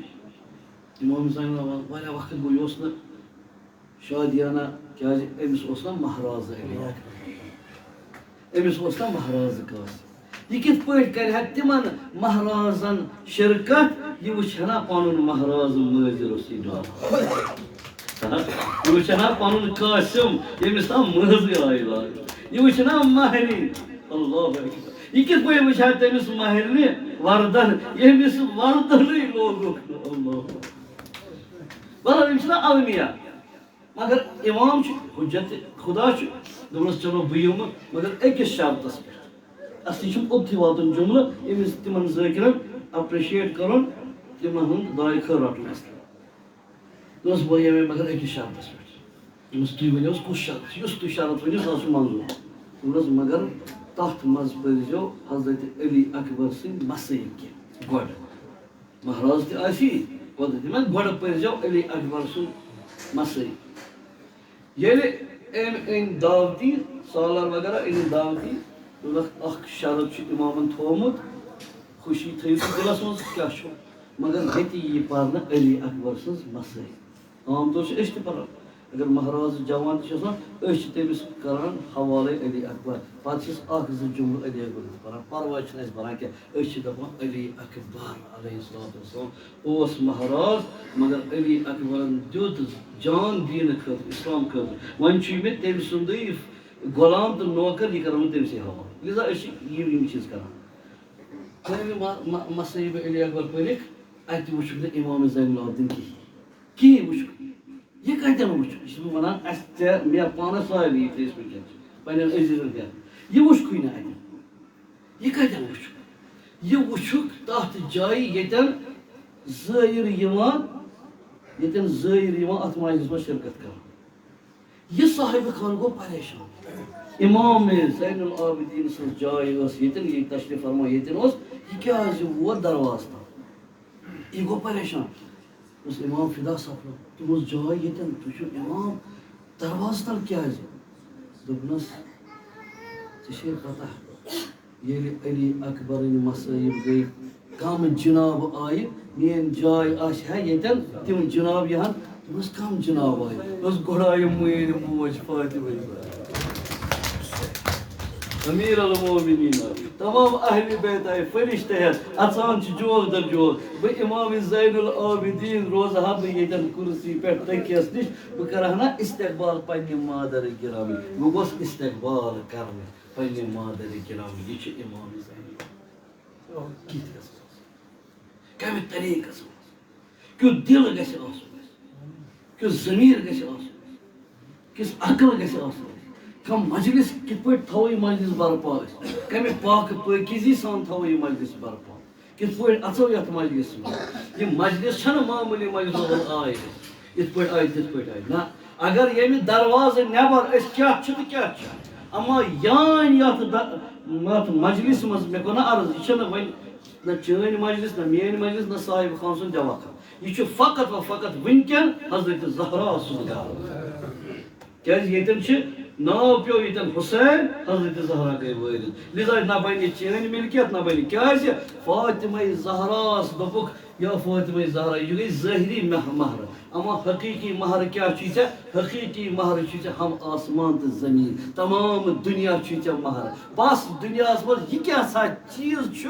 امام حسین واریاہ وقت گوٚو، یہِ اوس نہٕ شادیانہ، کیازِ أمِس اوس نہ مہراز علی اکبر، أمِس اوس نہ مہراز قاسم۔ یہِ کِتھ پٲٹھۍ کرِ ہا تِمن مہرازن شرکت؟ یہِ وٕچھِ ہا نہ پنُن مہراز مٲضِر اوس یہِ ڈال۔ یہِ وٕچھِ ہا نہ پنُن قاسم، ییٚمِس تام مٲضٕے آیہِ لاگنہٕ۔ یہِ وٕچھِ نہ مہرِنۍ۔ اللہ اکبر۔ یہِ کِتھ پٲٹھۍ وٕچھِ ہا تٔمِس مہرِنہِ وردن، ییٚمِس وردنٕے لوگُکھ نہٕ؟ اللہ اکبر۔ مطلب، یِم چھِنہ المیہ۔ مگر امام چھُ حجت خدا چھُ، دوٚپنَس، "چلو، بہٕ یِمہٕ، مگر أکِس شرطس پٮ۪ٹھ۔" اصلی چھُم اوٚتتھٕے واتُن جملہٕ، أمِس تِمن ذٲکرن appreciate کرُن، تِمن ہُنٛد دعایہِ خٲر رٹُن اصلی۔ دوٚپنَس، "بہٕ یِمے، مگر أکِس شرطس پٮ۪ٹھ۔" دوٚپنَس، "تُہۍ ؤنِو حظ کُس شرط چھُ؟ یُس تُہۍ شرط ؤنِو، سُہ حظ چھُ منظوٗر۔" دوٚپنَس، "مگر تتھ منٛز پٔرۍزیو حضرت علی اکبر سٕنٛدۍ مسٲیِب کینٛہہ گۄڈٕ۔" مہراز تہِ آسی، پتہٕ تہِ مےٚ گۄڈٕ پٔرۍزیو علی اکبر سُنٛد مسٲیِب۔ ییٚلہِ أمۍ أنۍ دعوتی، سالار وغیرہ أنۍ دعوتی، دوٚپنکھ، "اکھ شرط چھُ امامن تھوٚومُت، خوشی تھٲیِو تُہۍ دِلس منٛز، کیٛاہ چھُ؟ مگر ییٚتہِ یی پرنہٕ علی اکبر سٕنٛز مسٲیِب۔" عام طور چھِ أسۍ تہِ پران۔ اگر مہراز جوان تہِ چھُ آسان، أسۍ چھِ تٔمِس کران حوالے علی اکبر۔ پتہٕ چھِس اکھ زٕ جملہٕ علی اکبر تہِ پران۔ پرواے چھُنہٕ اَسہِ بنان کینٛہہ۔ أسۍ چھِ دپان، "علی اکبر علیہ الصلوۃ والسلام اوس مہراز، مگر علی اکبرن دیُت جان دینہٕ خٲطرٕ، اسلام خٲطرٕ۔ وۄنۍ چھُ مےٚ تٔمۍ سُنٛدٕے غلام تہٕ نوکر، یہِ کرو بہٕ تٔمۍ سٕے حوالہٕ۔" لہذا أسۍ چھِ یِم، یِم چیٖز کران۔ ییٚلہِ مےٚ مہ-، مہ-، مصائب علی اکبر پٔرِکھ، اَتہِ وٕچھُکھ نہٕ امام زین العابدین کِہیٖنۍ۔ کِہیٖنۍ وٕچھُکھ۔ یہِ کَتٮ۪ن وٕچھُکھ؟ یہِ چھُس بہٕ وَنان، اَسہِ ژےٚ مےٚ پانَس سارنٕے ییٚتہِ ٲسۍ وٕنکیٚن، پنٛنٮ۪ن عزیٖزَن ہٮ۪تھ۔ یہِ وٕچھکھٕے نہٕ اَتٮ۪ن۔ یہِ کَتٮ۪ن وٕچھُکھ؟ یہِ وٕچھُکھ تَتھ جایہِ ییٚتٮ۪ن زٲیِر یِوان، ییٚتٮ۪ن زٲیِر یِوان اَتھ مجلِس منٛز شرکت کَران۔ یہِ صاحب خان گوٚو پریشان۔ امام زین العابدین سٕنٛز جاے ٲس ییٚتٮ۪ن، یہِ تشریف فرما ییٚتٮ۪ن اوس، یہِ کیٛازِ ووت دروازٕ تام؟ یہِ گوٚو پریشان۔ دوٚپُس، "امام فدا صفرا، تُہٕنٛز جاے ییٚتٮ۪ن، تُہۍ چھِو امام، دروازٕ تل کیٛازِ؟" دوٚپنَس، "ژےٚ چھے پتہ، ییٚلہِ علی اکبرٕنۍ مصٲیب گٔے، کم جناب آیہِ، میٲنۍ جاے آسہِ ہا ییٚتٮ۪ن، تِم جناب یِہن۔" دوٚپمَس، "کم جناب آیہِ؟" دوٚپُس، "گۄڈٕ آیہِ میٲنۍ موج فاطمہ زہرا، امیر المومنین آیہِ، تمام اہل بیت آیہِ، فرشتہٕ ہٮ۪تھ اژان چھِ جوک در جوک۔ بہٕ امام زین العابدین روزٕ ہا بہٕ ییٚتٮ۪ن کرسی پٮ۪ٹھ تٔکیَس نِش، بہٕ کرٕ ہا نا استقبال پننہِ مادر گرامی، بہٕ گوٚژھ استقبال کرنہٕ۔" پننہِ مادر گرامی، یہِ چھُ امام زین۔ کِتھ گژھِ آسُن؟ کمہِ طریٖقس منٛز؟ کیُتھ دِل گژھِ آسُن اَسہِ؟ کیُتھ ضمیٖر گژھِ آسُن اَسہِ؟ کِژھ عقل گژھِ آسٕنۍ اَسہِ؟ کانٛہہ مجلس کِتھ پٲٹھۍ تھاوو یہِ مجلس برپا أسۍ؟ کمہِ پاکہٕ پٲکیٖزی سان تھاوو یہِ مجلس برپا؟ کِتھ پٲٹھۍ اژو یتھ مجلسس منٛز؟ یہِ مجلس چھنہٕ معموٗلی مجلس، آے أسۍ، یِتھ پٲٹھۍ آے، تِتھ پٲٹھۍ آے۔ نہ، اگر ییٚمہِ دروازٕ نٮ۪بر أسۍ کیٛاہ چھِ تہٕ کیٛاہ چھِ، اما یانۍ یتھ د-، یتھ مجلسہِ منٛز، مےٚ کوٚر نہ عرض، یہِ چھنہٕ وۄنۍ نہ چٲنۍ مجلس، نہ میٲنۍ مجلس، نہ صاحب خان سُنٛد دوا خان۔ یہِ چھُ فقط و فقط وٕنکٮ۪ن حضرت زہرا سُنٛد گرٕ۔ کیازِ ییٚتٮ۪ن چھِ ناو پیوٚو ییٚتٮ۪ن حسین، حضرت زہرا گٔے وٲرِد۔ لذا نہ بنہِ چٲنۍ ملکیت، نہ بنہِ۔ کیازِ؟ فاطمہ زہراہس دوٚپُکھ، "یا فاطمہ زہرا، یہِ گٔے ظٲہری مہ-، مہر، اما حقیقی مہر کیٛاہ چھُے ژےٚ؟ حقیقی مہر چھُے ژےٚ ہم آسمان تہٕ زمین، تمام دُنیا چھُے ژےٚ مہر۔ بس دُنیاہس منٛز یہِ کیٛاہ سا چیٖز چھُ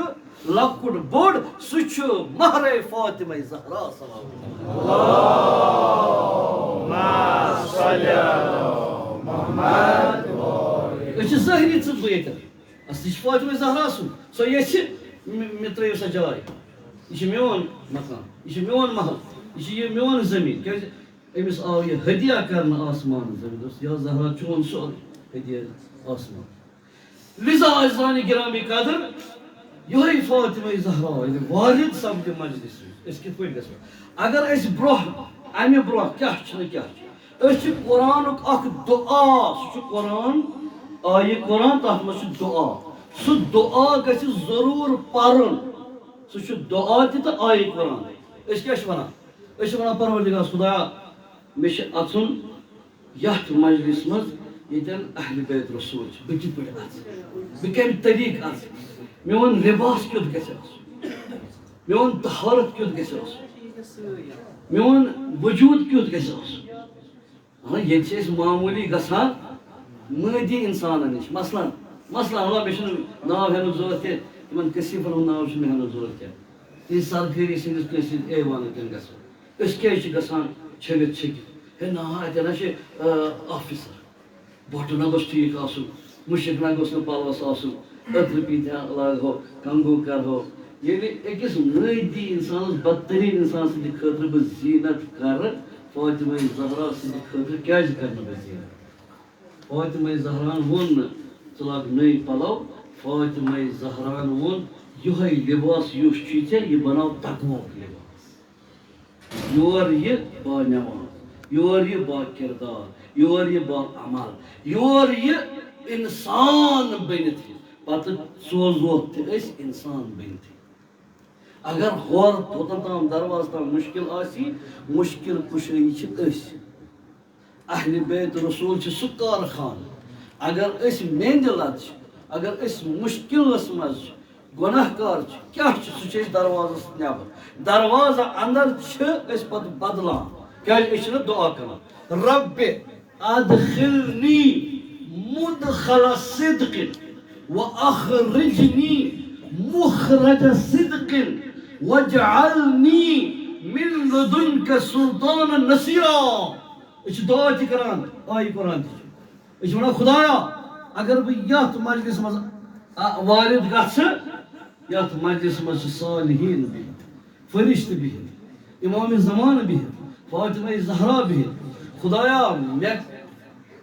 لۄکُٹ بوٚڑ، سُہ چھُ مہرے فاطمہ زہرا سلام اللہ علیہا۔" أسۍ چھِ ظٲہری ژٕ بہٕ ییٚتٮ۪ن۔ اصلی چھِ فاطمہ زہرا سُنٛد۔ سۄ یژھِ مےٚ، مےٚ ترٲیِو سۄ جاے۔ یہِ چھِ میون مکان۔ یہِ چھِ میون محل۔ یہِ چھِ یہِ میون زٔمیٖن۔ کیٛازِ أمِس آو یہِ ہدیہ کرنہٕ آسمان۔ زٔمیٖن دوٚپُس، یا زہرا، چون سورُے ہدیہ آسمان۔ لذا عزیزانِ گرامی قدر، یِہوٚے فاطمہ زہرا ییٚلہِ وارد سپدِ مجلسہِ منٛز، أسۍ کِتھ پٲٹھۍ گژھو؟ اگر أسۍ برٛونٛہہ، اَمہِ برٛونٛہہ کیٛاہ چھُنہٕ کیٛاہ چھُ؟ أسۍ چھِ قرآنُک اکھ دُعا، سُہ چھُ قرآن، آیہِ قرآن، تَتھ منٛز چھُ دُعا۔ سُہ دُعا گژھِ ضروٗر پَرُن۔ سُہ چھُ دُعا تہِ تہٕ آیہِ قرآن۔ أسۍ کیٛاہ چھِ وَنان؟ أسۍ چھِ وَنان، "پروردگار خدایا، مےٚ چھِ اَژُن یتھ مجلس منٛز ییٚتٮ۪ن اہل بیت رسول چھِ، بہٕ کِتھ پٲٹھۍ اژٕ؟ بہٕ کمہِ طریٖقہٕ اژٕ؟ میون لباس کیُتھ گژھِ آسُن؟ میون طہارت کیُتھ گژھِ آسُن؟ میون وجوٗد کیُتھ گژھِ آسُن؟ ہاں، ییٚتہِ چھِ أسۍ معموٗلی گژھان مٲدی انسانن نِش۔ مثلاً، مثلاً، وَلہٕ، مےٚ چھُنہٕ ناو ہٮ۪نُک ضوٚرتھ کینٛہہ، تِمن کثیفن ہُنٛد ناو چھُنہٕ مےٚ ہٮ۪نُک ضوٚرتھ کینٛہہ۔ تِہنٛدِ سرکٲری سٕنٛدِس کٲنٛسہِ ہٕنٛدِس ایوانس کُن گژھو۔ أسۍ کیٛازِ چھِ گژھان چھٔلِتھ چھٔکِتھ؟ ہے نہ، اَتٮ۪ن ہا چھِ، آ، آفیسر۔ بۄٹہٕ نہ گوٚژھ ٹھیٖک آسُن، مُشک نہ گوٚژھ نہٕ پلوس آسُن، أترٕ پیٖنتہِ لاگہو، کنگو کرہو۔ ییٚلہِ أکِس مٲدی انسانس، بدترین انسان سٕنٛدِ خٲطرٕ بہٕ زیٖنت کرٕ، فاطمہ زہرا سٕنٛدِ خٲطرٕ کیٛازِ کرٕ نہٕ بہٕ زیٖنت؟ فاطمہ زہراہن ووٚن نہٕ، "ژٕ لاگ نٔے پلو"۔ فاطمہ زہراہن ووٚن، "یِہوٚے لباس یُس چھُے ژےٚ، یہِ بناو تقویٰ ہُک لباس۔" یور یہِ با نماز، یور یہِ با کردار، یور یہِ با عمل، یور یہِ انسان بٔنِتھ یہِ۔ پتہٕ سوزوکھ تہِ أسۍ انسان بٔنتھٕے۔ اگر ہور توٚتن تام دروازٕ تام مشکل آسی، مشکل کشٲیی چھِ أسۍ۔ اہل بیت رسول چھِ سُہ کارخانہٕ۔ اگر أسۍ میندِ لد چھِ، اگر أسۍ مشکلس منٛز چھِ، گۄناہ کار چھِ، کیٛاہ چھِ؟ سُہ چھِ أسۍ دروازس نٮ۪بر۔ دروازٕ اندر چھِ أسۍ پتہٕ بدلان۔ کیٛازِ؟ أسۍ چھِنہٕ دعا کران، "رب ادخلنی مدخل صدق و اخرجنی مخرج صدق واجعلنی من لدنک سلطانا نصیرا۔" أسۍ چھِ دعا تہِ کران، آیہِ قرآن تہِ چھِ۔ أسۍ چھِ وَنان، "خدایا، اگر بہٕ یَتھ مجلس منٛز، آ، وارد گژھٕ، یَتھ مجلس منٛز چھِ صالحین بِہِتھ، فرشتہٕ بِہِتھ، امام زمان بِہِتھ، فاطمہ زہرا بِہِتھ، خدایا، مےٚ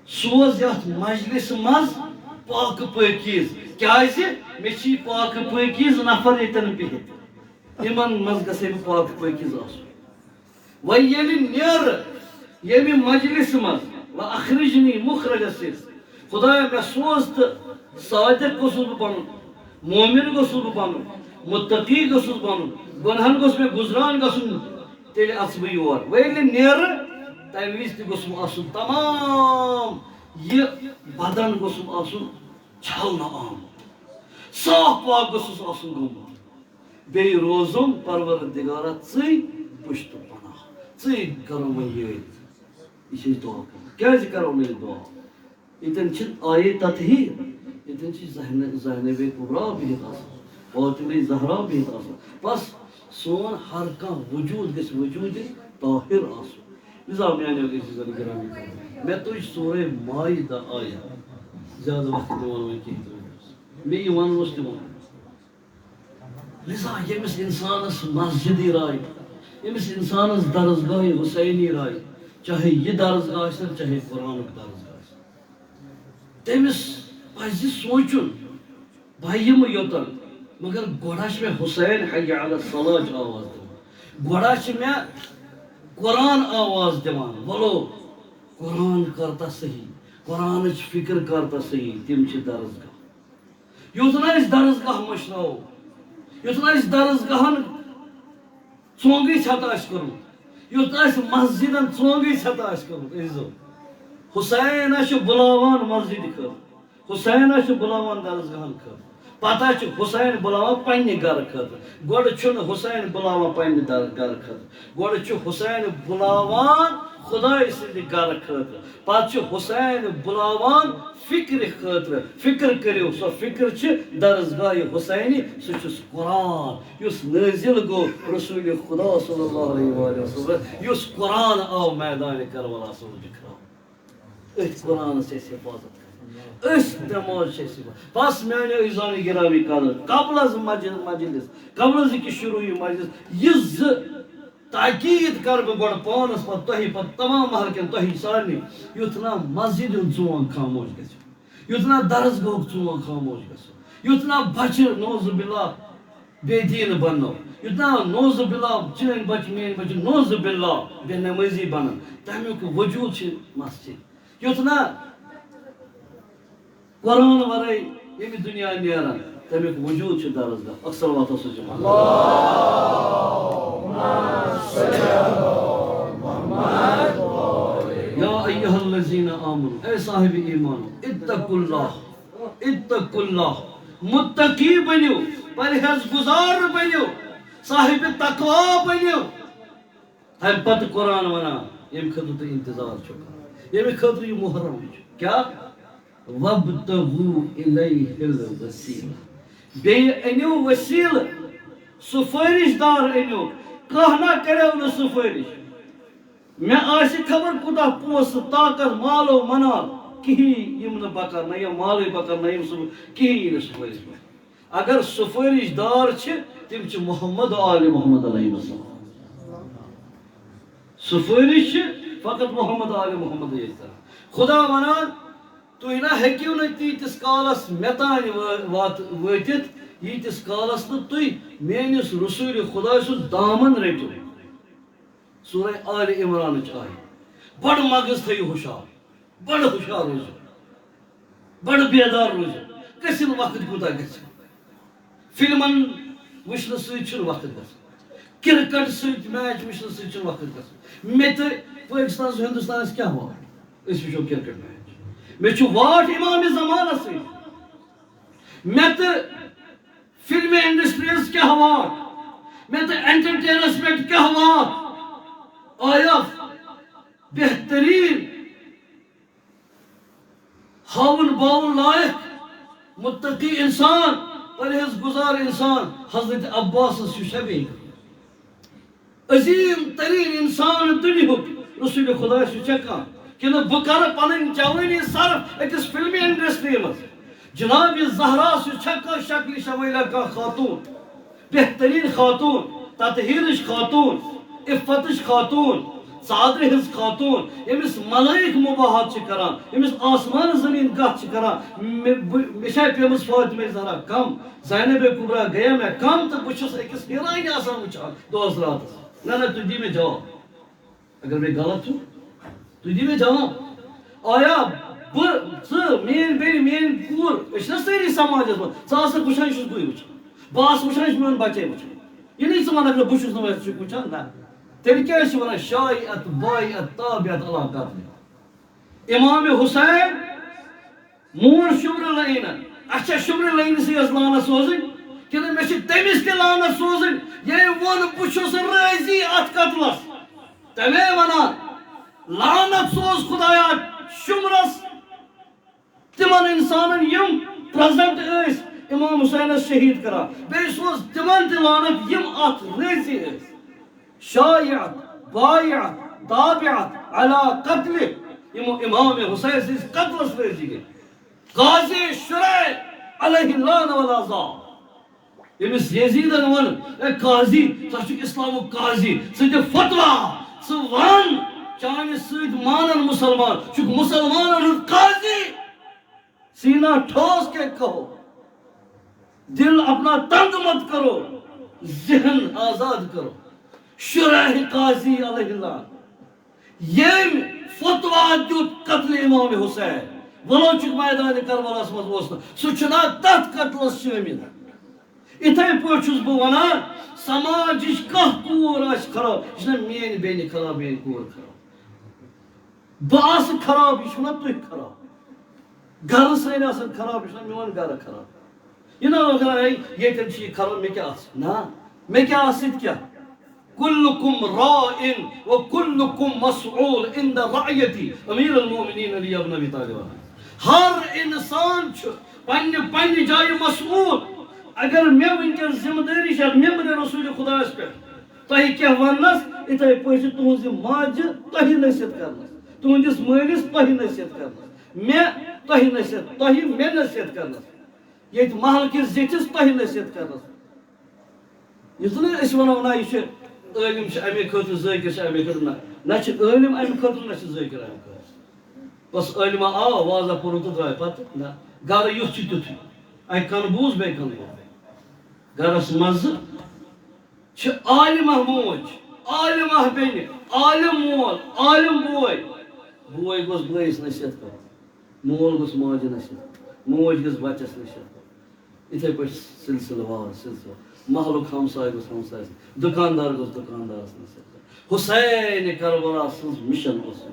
سوز یَتھ مجلس منٛز پاکہٕ پٲکیٖز، کیٛازِ مےٚ چھِ یہِ پاکہٕ پٲکیٖز نفر ییٚتٮ۪ن بِہِتھ، یِمن منٛز گژھے بہٕ پاکہٕ پٲکیٖز آسُن۔" وۄنۍ ییٚلہِ نیرٕ ییٚمہِ مجلسہِ منٛز، "وَأَخْرِجْنِي مُخْرَجَ صِدْقٍ"، خدایا، مےٚ سوز تہٕ صادق گوٚژھُس بہٕ بَنُن، مومِن گوٚژھُس بہٕ بَنُن، مُتقی گوٚژھُس بَنُن، گۄنہَن گوٚژھ مےٚ گُزران گژھُن، تیٚلہِ اَژٕ بہٕ یور۔ وۄنۍ ییٚلہِ نیرٕ، تَمہِ وِزِ تہِ گوٚژھُم آسُن تمام یہِ بدن گوٚژھُم آسُن چھلنہٕ آمُت، صاف پاک گوٚژھُس آسُن گوٚمُت۔ بیٚیہِ روزُم پروردگارا ژٕے پُشتہٕ پناہ، ژٕے کرو وۄنۍ یٲرۍ۔ یہِ چھِ أسۍ دعا کران۔ کیٛازِ کرو نہٕ أسۍ دعا؟ ییٚتٮ۪ن چھِ آیے تطہیر، ییٚتٮ۪ن چھِ ذہنِ، ذہنِ بے کبرا بِہِتھ آسان، فاطمہ زہرا بِہِتھ آسان۔ بس سون ہر کانٛہہ وجوٗد گژھِ وجوٗدِ طاہر آسُن۔ لذا میانیو عزیزن گرامی، مےٚ تُج سورہ مائدہ آیت، زیادٕ وقت دِوان وۄنۍ کِہیٖنۍ تہِ۔ مےٚ یہِ وَنُن اوس تہِ وَنُن۔ لذا ییٚمِس اِنسانَس مسجدٕے راے، ییٚمِس اِنسانَس درسگاہِ حسینی راے، چاہے یہِ درسگاہ ٲسِن، چاہے قرآنُک درسگاہ ٲسِن، تٔمِس پَزِ سونٛچُن، بہٕ یِمہٕ یوٚتَن، مگر گۄڈٕ چھِ مےٚ حسین حی علی الصلاح چہِ آواز دِوان، گۄڈٕ چھِ مےٚ قرآن آواز دِوان، وَلو قرآن کر تہٕ صحیح، قرآنٕچ فِکر کر تہٕ صحیح، تِم چھِ درسگاہ۔ یُتھ نہٕ أسۍ درسگاہ مٔشراوو، یُتھ نہٕ أسۍ درسگاہن ژونگٕے ژھٮ۪تہٕ آسہِ کوٚرمُت، یُتھ نہٕ اَسہِ مسجدن ژونگٕے ژھٮ۪تہٕ آسہِ کوٚرمُت، عزیزو۔ حسین چھُ بُلاوان مسجدِ خٲطرٕ، حسین چھُ بُلاوان درسگاہن خٲطرٕ، پتہٕ چھُ حسین بُلاوان پننہِ گرٕ خٲطرٕ۔ گۄڈٕ چھُنہٕ حسین بُلاوان پننہِ در-، گرٕ خٲطرٕ، گۄڈٕ چھُ حسین بُلاوان خدایہِ سٕنٛدِ گرٕ خٲطرٕ، پتہٕ چھُ حسین بُلاوان فِکرِ خٲطرٕ۔ فِکر کٔرِو، سۄ فِکر چھِ درسگاہِ حسینی، سُہ چھُس قرآن، یُس نٲزِل گوٚو رسول خدا صلی اللہ علیہ وآلہ وسلم، یُس قرآن آو میدانِ کربلا سوزنہٕ خٲطرٕ۔ أتھۍ قرآنس چھِ اَسہِ حفاظت کرٕنۍ۔ أتھۍ نماز چھِ اَسہِ حفاظت۔ بس میانیو عزیزانِ گرامی قدر، قبل از مجل-، مجلس، قبل از کہِ شروع یہِ مجلس، یہِ زٕ تاکید کرٕ بہٕ گۄڈٕ پانس، پتہٕ تۄہہِ، پتہٕ تمام محلہٕ کٮ۪ن تۄہہِ سارنٕے، یُتھ نہ مسجد ہُنٛد ژونگ خاموش گژھِ، یُتھ نہ درسگاہُک ژونگ خاموش گژھِ، یُتھ نہ بچہِ نعوذ باللہ بے دین بننو، یُتھ نہ نعوذ باللہ چٲنۍ بچہِ، میٲنۍ بچہِ نعوذ باللہ بے نمٲزی بنن۔ تمیُک وجوٗد چھِ مسجد۔ یُتھ نہ قرآن ورٲے ییٚمہِ دُنیا نیرن، تمیُک وجوٗد چھُ درسگاہ۔ اکھ صلوات اوس جمع۔ یا ایھا الذین الذین آمنوا، اے صاحب ایمانو، اتقوا اللہ، اتقوا اللہ، متقی بنیو، پرہیز گزار بنیو، صاحب تقوا بنیو۔ امہِ پتہٕ قرآن ونان، ییٚمہِ خٲطرٕ تُہۍ انتظار چھِو کران، ییٚمہِ خٲطرٕ یہِ محرم چھُ۔ کیٛاہ؟ وابتغوا الیہ الوسیلہ۔ بیٚیہِ أنِو وسیلہٕ، سفٲرِش دار أنِو۔ کانٛہہ نہ کریو نہٕ سفٲرِش۔ مےٚ آسہِ خبر کوٗتاہ پونٛسہٕ، طاقت، مال و منال، کِہیٖنۍ یِم نہٕ بہٕ کرٕ، نہ یِم مالٕے بہٕ کرٕ، نہ یِم سُہ کِہیٖنۍ یی نہٕ سفٲرِش منٛز۔ اگر سفٲرِش دار چھِ، تِم چھِ محمد و آل محمد علیہ السلام۔ سفٲرِش چھِ فقط محمد آل محمد یٲتۍ کران۔ خدا ونان، تُہۍ نہ ہیٚکِو نہٕ تیٖتِس کالس مےٚ تانۍ وٲ-، وات-، وٲتِتھ، ییٖتِس کالس نہٕ تُہۍ میٲنِس رسول خداے سُنٛد دامن رٔٹِو۔ سورہ آل عمرانٕچ آیت۔ بڑٕ مغز تھٲیِو ہُشار، بڑٕ ہُشار روٗزِو، بڑٕ بیدار روٗزِو۔ گٔژھِنۍ وقت کوٗتاہ گژھِ؟ فلمن وٕچھنہٕ سۭتۍ چھُنہٕ وقت گژھان، کرکٹ سۭتۍ میچ وٕچھنہٕ سۭتۍ چھُنہٕ وقت گژھان۔ مےٚ تہٕ پٲکِستانَس ہندوستانَس کیٛاہ واٹھ؟ أسۍ وٕچھو کرکٹ میچ۔ مےٚ چھُ واٹھ امام زمانَس سۭتۍ۔ مےٚ تہٕ فلمی انڈسٹری یس کیٛاہ واٹھ؟ مےٚ تہٕ انٹرٹینس پٮ۪ٹھ کیٛاہ واٹھ؟ آیا بہترین ہاوُن باوُن لایق، متقی انسان، پرہیز گزار انسان حضرت عباسس چھُ شبیہ۔ عظیم ترین انسان دنیاہُک رسول خدا چھُ چھا کانٛہہ؟ کِنہٕ بہٕ کرٕ پنٕنۍ جوٲنی صرف أکِس فلمی انڈسٹری منٛز؟ جناب زہرا چھُ چھا کانٛہہ شکلہِ شمٲیلہ کانٛہہ خاتون؟ بہترین خاتون، تطہیرٕچ خاتون، عفتٕچ خاتون، ژادرِ ہٕنٛز خاتون، ییٚمِس ملائک مباحات چھِ کران، ییٚمِس آسمان زمین گتھ چھِ کران۔ مےٚ، بہٕ، مےٚ چھا پیمٕژ فاطمہ زہرا کم؟ زینب کبریٰ گٔیا مےٚ کم؟ تہٕ بہٕ چھُس أکِس ہیٖرانہِ آسان وٕچھان دۄہس راتس۔ نہ، نہ، تُہۍ دِیِو مےٚ جواب۔ اگر مےٚ غلط چھُ، تُہۍ دِیِو مےٚ جواب۔ آیا بہٕ، ژٕ، میٲنۍ بیٚنہِ، میٲنۍ کوٗر، أسۍ چھِنہ سٲری سماجس منٛز؟ ژٕ آسکھ وٕچھان، یہِ چھُس بٕے وٕچھان، بہٕ آسہٕ وٕچھان، یہِ چھُ میون بچے وٕچھان۔ یہِ نہٕ ژٕ ونکھ نہ بہٕ چھُس نہٕ وۄنۍ سُہ وٕچھان، نہ۔ تیٚلہِ کیٛازِ چھِ ونان شایعت بایعت تابعت علی قتلِ؟ امام حسین مون شمرِ لعینن۔ اچھا، شمرِ لعینسٕے یٲژ لعنت سوزٕنۍ کِنہٕ مےٚ چھِ تٔمِس تہِ لعنت سوزٕنۍ؟ ییٚمۍ ووٚن، بہٕ چھُس رٲضی اتھ قتلس۔ تمے ونان، لعنت سوز خدایا شمرس، تِمن انسانن یِم پریزنٹ ٲسۍ امام حسینس شہید کران، بیٚیہِ سوز تِمن تہِ لعنت یِم اتھ رٲضی ٲسۍ۔ شایعت، بایعت، تابعت علی قتلِ، یِمو امام حسین سٕنٛدِس قتلس رٲضی گٔے۔ قاضی شریح علیہ اللعن والعذاب۔ ییٚمِس یزیدن ووٚن، اے قاضی، ژٕ چھُکھ اسلامُک قاضی، ژٕ دِ فتوا، ژٕ وَن، چانہِ سۭتۍ مانن مُسلمان، چھُکھ مُسلمانن ہُنٛد قاضی۔ سینہ ٹھوس کے کہو، دل اپنا تنگ مت کرو، ذہن آزاد کرو۔ شریح قاضی علیہ اللعن، ییٚمۍ فتوا دیُت قتلِ امام حسین، ولو چُک میدانِ کربلاہس منٛز اوس نہٕ، سُہ چھُنہ تتھ قتلس شٲمِل۔ اِتھے پٲٹھۍ چھُس بہٕ ونان، سماجٕچ کانٛہہ کوٗر آسہِ خراب، یہِ چھِنہ میٲنۍ بیٚنہِ خراب، میٲنۍ کوٗر خراب۔ بہٕ آسہٕ خراب، یہِ چھُنہ تُہۍ خراب۔ گرٕ سٲنۍ آسن خراب، یہِ چھُنہ میون گرٕ خراب۔ یہِ نہ اگر ہے ییٚتٮ۪ن چھُ یہِ خراب، مےٚ کیٛاہ آسہِ؟ نہ، مےٚ کیٛاہ آسہِ سۭتۍ کیٛاہ؟ کلکم راع و کلکم مسئول عند رعیتی، امیر المومنین علی ابن ابی طالب۔ ہر انسان چھُ پننہِ پننہِ جایہِ مسئول۔ اگر مےٚ وٕنکیٚس ذمہ دٲری چھِ ممبرِ رسول خدایس پٮ۪ٹھ، تۄہہِ کیٛاہ وننس، اِتھے پٲٹھۍ چھِ تُہنٛزِ ماجہِ تۄہہِ نصیحت کرنس، تُہنٛدِس مٲلِس تۄہہِ نصیحت کرنس، مےٚ تۄہہِ نصیحت، تۄہہِ مےٚ نصیحت کرنس، ییٚتہِ محلہٕ کِس زِٹھِس تۄہہِ نصیحت کرنس۔ یُتھ نہٕ أسۍ ونو، نہ، یہِ چھُ عٲلِم چھُ اَمے خٲطرٕ، ذٲکِر چھُ اَمے خٲطرٕ، نہ، نہ چھِ عٲلِم اَمہِ خٲطرٕ، نہ چھِ ذٲکِر اَمہِ خٲطرٕ۔ بس عٲلِما آو، وازا پوٚرُن تہٕ درٛاے پتہٕ، نہ، گرٕ یُتھ چھُ تیُتھُے۔ اَکہِ کَنہٕ بوٗز، بیٚیہِ کَنہٕ بوٗز۔ گرس منٛز چھِ عالمہ موج، عالمہ بیٚنہِ، عالم مول، عالم بوے۔ بوے گوٚژھ بٲیِس نصیحت کرُن، مول گوٚژھ ماجہِ نصیحت کرُن، موج گٔژھ بچس نصیحت کرُن۔ یِتھے پٲٹھۍ سلسلہٕ وار، سلسلہٕ وار۔ محلُک ہمساے گوٚژھ ہمسایس، دُکاندار گوٚژھ دُکاندارس نصیحت کرُن۔ حسین کربلا سٕنٛز مِشن اوس یہِ۔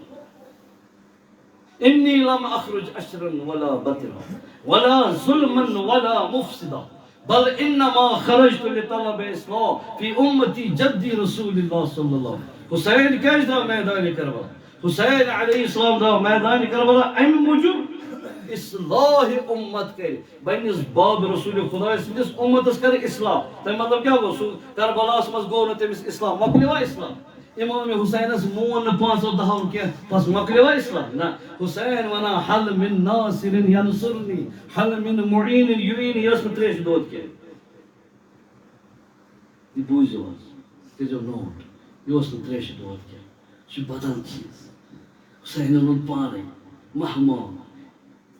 إني لم أخرج أشرا ولا بطرا ولا ظلما ولا مفسدا، بل إنما خرجت لطلب إصلاح في أمة جد رسول الله صلى الله عليه وسلم. حسین کیازِ درٛاو میدانِ کربلا؟ حسین علیہ السلام درٛاو میدانِ کربلا امہِ موٗجوٗب، اصلاح امت کرِ، پننِس باب رسول خدای سٕنٛدِس امتس کرِ اصلاح۔ تمیُک مطلب کیٛاہ گوٚو؟ سُہ کربلاہس منٛز گوٚو نہٕ تٔمِس اصلاح، مۄکلیوا اصلاح؟ امام حسینس مون نہٕ پانٛژو دہو کینٛہہ، بس مۄکلیوا اصلاح؟ نہ، حسین ونان، "هل من ناصر ینصرنی، هل من معین یعینی"، یہِ ٲس نہٕ تریشہِ دود کینٛہہ۔ یہِ بوٗزِو حظ، کٔرۍزیو نوٹ، یہِ اوس نہٕ تریشہِ دود کینٛہہ، یہِ چھُ بدل چیٖز۔ حسینن ووٚن پانے، "مهما،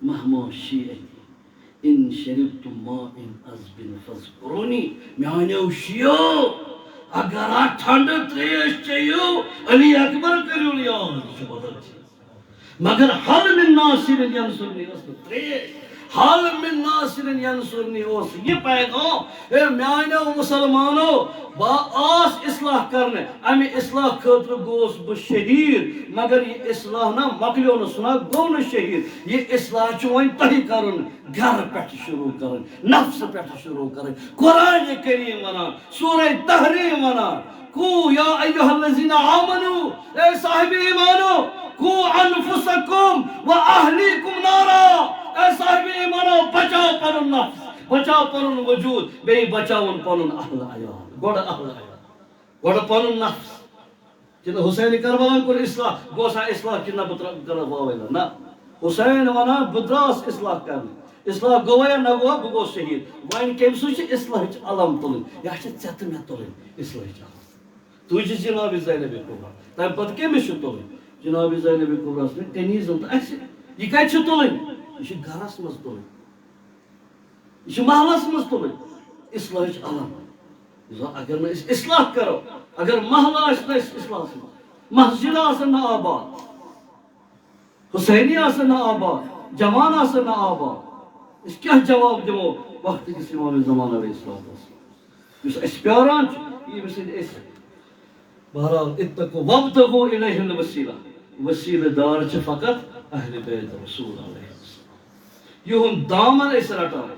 مهما شیعتی، ان شربتم ماء عذب فاذکرونی"، میانیو شیعو، اگر اتھ ٹھنڈٕ تریش چیٚیِو، علی اکبر کٔرِو یاد، یہِ چھُ بدل چیٖز۔ مگر "هل من ناصر ینصرنی" ٲس نہٕ تریش۔ "هل من ناصر ینصرنی" اوس یہِ پیغام، اے میانیو مسلمانو، بہٕ آس اصلاح کرنہِ، امہِ اصلاح خٲطرٕ گوس بہٕ شہید، مگر یہِ اصلاح نہ مۄکلیو نہٕ، سُہ نہ گوٚو نہٕ شہید۔ یہِ اصلاح چھُ وۄنۍ تۄہہِ کرُن، گرٕ پٮ۪ٹھ شروع کرُن، نفسہٕ پٮ۪ٹھ شروع کرُن۔ قرآن کریم ونان، سورہ تحریم ونان، "قوا یا ایھا الذین آمنوا"، اے صاحب ایمانو، "قوا انفسکم و اہلیکم نارا"، اے صاحب ایمانو، بچاو پنُن نفس، بچاو پنُن وجود، بیٚیہِ بچاوُن پنُن اہل عیال۔ گۄڈٕ اہل عیال، گۄڈٕ پنُن نفس۔ کِنہٕ حسین کربلا کوٚر اصلاح؟ گوٚو سا اصلاح کِنہٕ نہ؟ بہٕ ترٛا-، بہٕ کرٕ واویلا۔ نہ، حسین ونان، "بہٕ درٛاس اصلاح کرنہِ۔ اصلاح گوٚوا یا نہ گوٚوا، بہٕ گوٚوس شہید۔" وۄنۍ کٔمۍ سٕنٛز چھِ اصلاحٕچ علم تُلٕنۍ؟ یا چھِ ژےٚ تہٕ مےٚ تُلٕنۍ اصلاحٕچ علم؟ تُہۍ چھِ جناب زینب کبریٰ۔ تَمہِ پتہٕ کٔمِس چھُ تُلٕنۍ؟ جناب زینب کبریٰ سٕنٛدِ کنیزن تہٕ اَسہِ۔ یہِ کَتہِ چھِ تُلٕنۍ؟ یہِ چھِ گرس منٛز تُلٕنۍ۔ یہِ چھِ محلس منٛز تُلٕنۍ۔ اصلاحٕچ علم۔ زِ اگر نہٕ أسۍ اصلاح کرو، اگر محلہٕ آسہِ نہٕ اَسہِ اصلاحس منٛز، مسجد آسن نہٕ آباد، حسینی آسن نہٕ آباد، جوان آسن نہٕ آباد، أسۍ کیٛاہ جواب دِمو وقتہٕ کِس امام زمان علیہ الصلوۃ والسلام، یُس اَسہِ پیاران چھُ، ییٚمہِ سۭتۍ أسۍ، بہرحال، "اتقوا وابتغوا الیہ الوسیلہ"، وسیلہٕ دار چھِ فقط اہل بیت رسول علیہ السلام۔ یِہُنٛد دامن أسۍ رٹان۔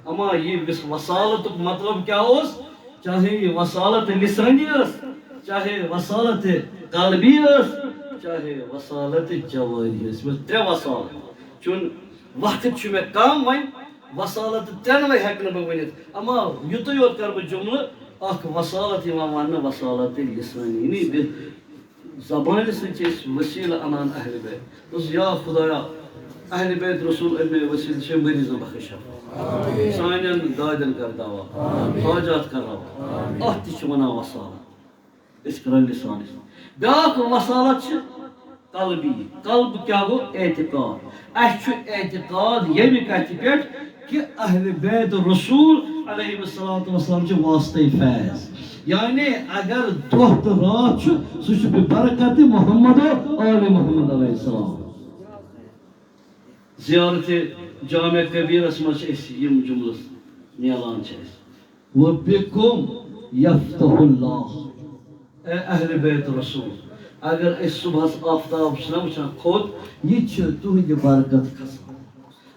اما یہِ وس-، وسالتُک مطلب کیٛاہ اوس؟ چاہے یہِ وسالت لسانی ٲس، چاہے وسالت قلبی ٲس، چاہے وسالت جواری ٲس۔ یِم ٲسۍ ترٛےٚ وسالت۔ چون وقت چھُ مےٚ کم، وۄنۍ وسالت ترٛٮ۪نوَے ہٮ۪کہٕ نہٕ بہٕ ؤنِتھ۔ اما یُتُے یوت کرٕ بہٕ جملہٕ، اکھ وسالت یِوان وننہٕ وسالت لسانی، یعنی بہِ-، زبانہِ سۭتۍ چھِ أسۍ وسیلہٕ انان اہل بیت۔ دوٚپُس، یا خدایا، اہل بیت رسول امہِ وسیلہٕ چھِ مریضن بخش شفا۔ سانٮ۪ن دادٮ۪ن کر دوا، حاجات کر روا۔ اتھ تہِ چھِ ونان وسالت۔ أسۍ کران لسانس۔ بیاکھ وسالت چھِ قلبی۔ قلب کیٛاہ گوٚو؟ اعتقاد۔ اسہِ چھُ اعتقاد ییٚمہِ کتھِ پٮ۪ٹھ کہِ اہل بیت رسول علیہ الصلوۃ والسلام چھِ واسطے فیض۔ یعنی اگر دۄہ تہٕ راتھ چھُ، سُہ چھُ ببرکت محمد و آل محمد علیہ السلام۔ زیارت جامع کبیرس منٛز چھِ أسۍ یِم جملہٕ میلان چھِ اَسہِ۔ "وبکم یفتح اللہ"۔ اے اہل بیت رسول، اگر أسۍ صبحس آفتاب چھِنہ وٕچھان کھوٚت، یہِ تہِ چھِ تُہٕنٛدِ برکت کھسان۔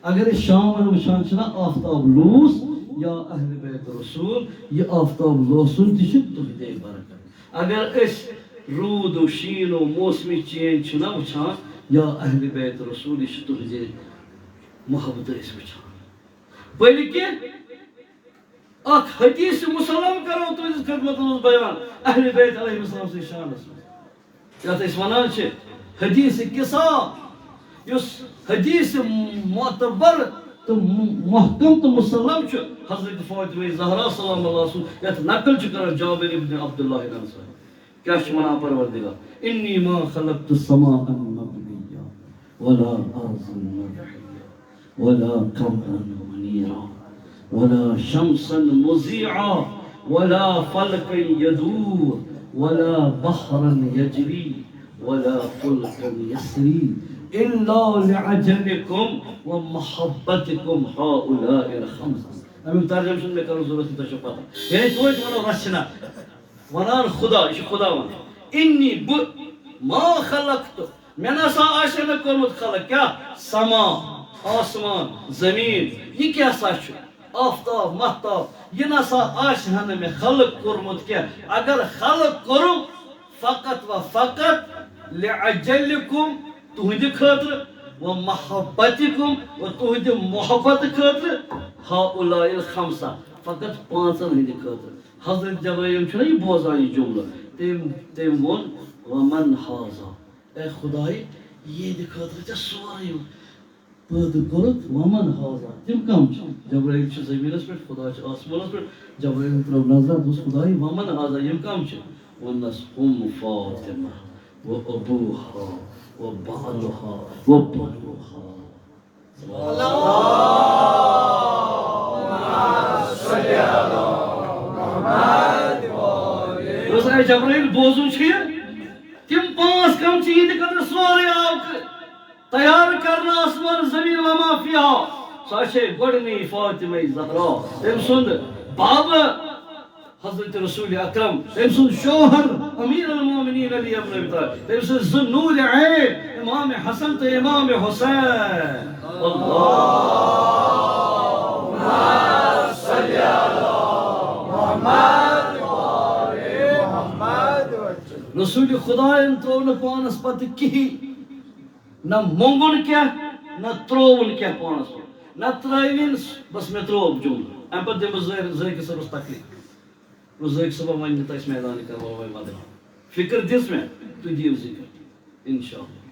اگر أسۍ شامن وٕچھان چھِنہ آفتاب لوٗس یا اہل بیت رسول، یہِ آفتاب لوسُن تہِ چھِ تُہٕنٛدے برکت۔ اگر أسۍ روٗد و شیٖن و موسمی چینج چھِنہ وٕچھان یا اہل بیت رسول، یہِ چھِ تُہٕنٛدے محبتہٕ أسۍ وٕچھان۔ بلکہ اکھ حدیث مسلم کرو تُہنٛدِس خدمتس منٛز بیان، اہل بیت علیہ السلام سٕنٛدِس شانس منٛز، یتھ أسۍ ونان چھِ حدیث قصہ، یُس حدیث معتبر تہٕ محکم تہٕ مسلم چھُ حضرت فاطمہ زہرا سلام اللہ سُنٛد، یتھ نقل چھُ کران جابر ابن عبداللہ انصاری۔ کیٛاہ چھُ وَنان پروردگار؟ "انی ما خلقت سماء مبنیا ولا ارضا مرحیا ولا قمرا منیرا ولا شمسا مضیعا ولا فلکا یدور ولا بحرا یجری ولا فلکا یسری الا لعجلکم ومحبتکم هؤلاء الخمسہ"۔ اَمیُک ترجمہٕ چھُنہٕ مےٚ کَرُن ضروٗرت، تۄہہِ چھو پَتہ۔ یعنی توتہِ وَنو رَژھِ نہ۔ وَنان خدا، یہِ چھُ خدا وَنان۔ انی، بہٕ، ما خلقت، مےٚ نہ سا آسہِ نہٕ کوٚرمُت خلق کیٛاہ؟ سما، آسمان، زمیٖن، یہِ کیٛاہ سا چھُ؟ آفتاب، مہتاب، یہِ نہ سا آسہِ ہا نہٕ مےٚ خلق کوٚرمُت کینٛہہ۔ اگر خلق کوٚرُم، فقط و فقط لِأَجَلِکُم، تُہٕنٛدِ خٲطرٕ، و مَحَبَّتِکُم، و تُہٕنٛدِ محبت خٲطرٕ، ہؤلاء الخمسہ، فقط پانٛژن ہٕنٛدِ خٲطرٕ۔ حضرت جبرائیل چھُنہ یہِ بوزان یہِ جملہٕ، تٔمۍ، تٔمۍ ووٚن، وَمَنْ هَذَا؟ اے خداے، یِہنٛدِ خٲطرٕ ژےٚ سورُے پٲدٕ کوٚرُتھ، وَمَنْ هَذَا؟ تِم کم چھِ؟ جبرائیل چھُ زٔمیٖنَس پٮ۪ٹھ، خدا چھُ آسمانَس پٮ۪ٹھ۔ جبرائیلَن ترٲو نظر، دوٚپُس، خداے، وَمَنْ هَذَا؟ یِم کم چھِ؟ ووٚننَس، هُمْ فاطمہ و ابوہا و بعلہا و بنوہا۔ دوٚپُس، اے جبرائیل، بوزُن چھُ یہِ، تِم پانٛژھ کم چھِ یِہنٛدِ خٲطرٕ سورُے آو تیار کرنہٕ آسمان زمین وما فیہا۔ سۄ چھے گۄڈٕنی فاطمہ زہرا، تٔمۍ سُنٛد بابہٕ حضرت رسول اکرم، تٔمۍ سُنٛد شوہر امیر المومنین علی ابن ابی طالب، تٔمۍ سٕنٛز زٕ نور عین امام حسن تہٕ امام حسین۔ اللہم صل علی محمد و آل محمد۔ رسول خدایَن ترٛوو نہٕ پانَس پتہٕ کِہیٖنۍ۔ نہ مۄنگُن کینٛہہ، نہ ترٛووُن کینٛہہ پانَس کُن، نہ ترٛٲوِن، بس مےٚ ترٛوو جملہٕ۔ اَمہِ پَتہٕ دِمہٕ بہٕ زٲہِر، زٲہِر صٲبَس تکلیٖف۔ بہٕ زٲہِر صٲبَن وَنہِ نہٕ تَس میدانِ کربلا وۄنۍ بدل۔ فکر دِژ مےٚ، تُہۍ دِیِو ذِکر، اِنشاءاللہ۔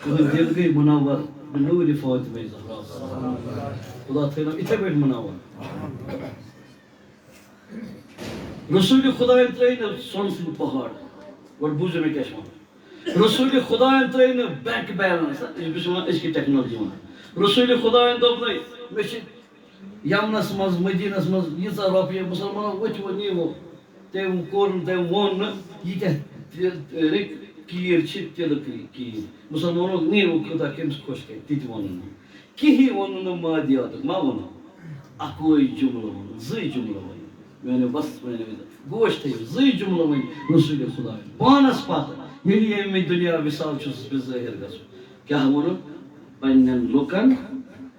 تُہٕنٛدۍ دِل گٔے مُنوَر بنوٗرِ فاطمہ زہرا۔ خدا تھٲینو یِتھَے پٲٹھۍ مُنوَر۔ رسول خدایَن ترٛٲے نہٕ سۄنہٕ سٕنٛدۍ پہاڑ۔ گۄڈٕ بوٗزِو مےٚ کیٛاہ چھِ وَنان۔ رسول خدایَن ترٛٲے نہٕ بینک بیلنس، یہِ چھُ وَنان أزکہِ ٹیکنالوجی وَنان۔ رسول خدایَن دوٚپ نہٕ، مےٚ چھِ یمنَس منٛز، مدینس منٛز ییٖژاہ رۄپیہِ، مُسلمانو ؤتھِو نیٖوٕ۔ تٔمۍ کوٚر نہٕ، تٔمۍ ووٚن نہٕ، یہِ کیٛاہ تہِ-، رٕکۍ کیٖر چھِ، تِلہٕ کیٖر۔ مُسلمانو نیٖوٕ کوٗتاہ کٔمِس خۄش کرِ، تہِ تہِ ووٚنُن نہٕ۔ کِہیٖنۍ ووٚنُن نہٕ مادیاتُک، ما ووٚنُن؟ اَکوے جملہٕ ووٚنُن، زٕے جملہٕ ؤنۍ۔ میٛانیو بس، میٛانیو عزت۔ گوش تھٲیِو، زٕے جملہٕ ؤنۍ رسول خدایَن۔ پانَس پَتہٕ، ییٚلہِ ییٚمہِ دُنیا وِصال چھُس بِظٲہِر گژھُن۔ کیٛاہ ووٚنُن؟ پنٛنٮ۪ن لُکَن،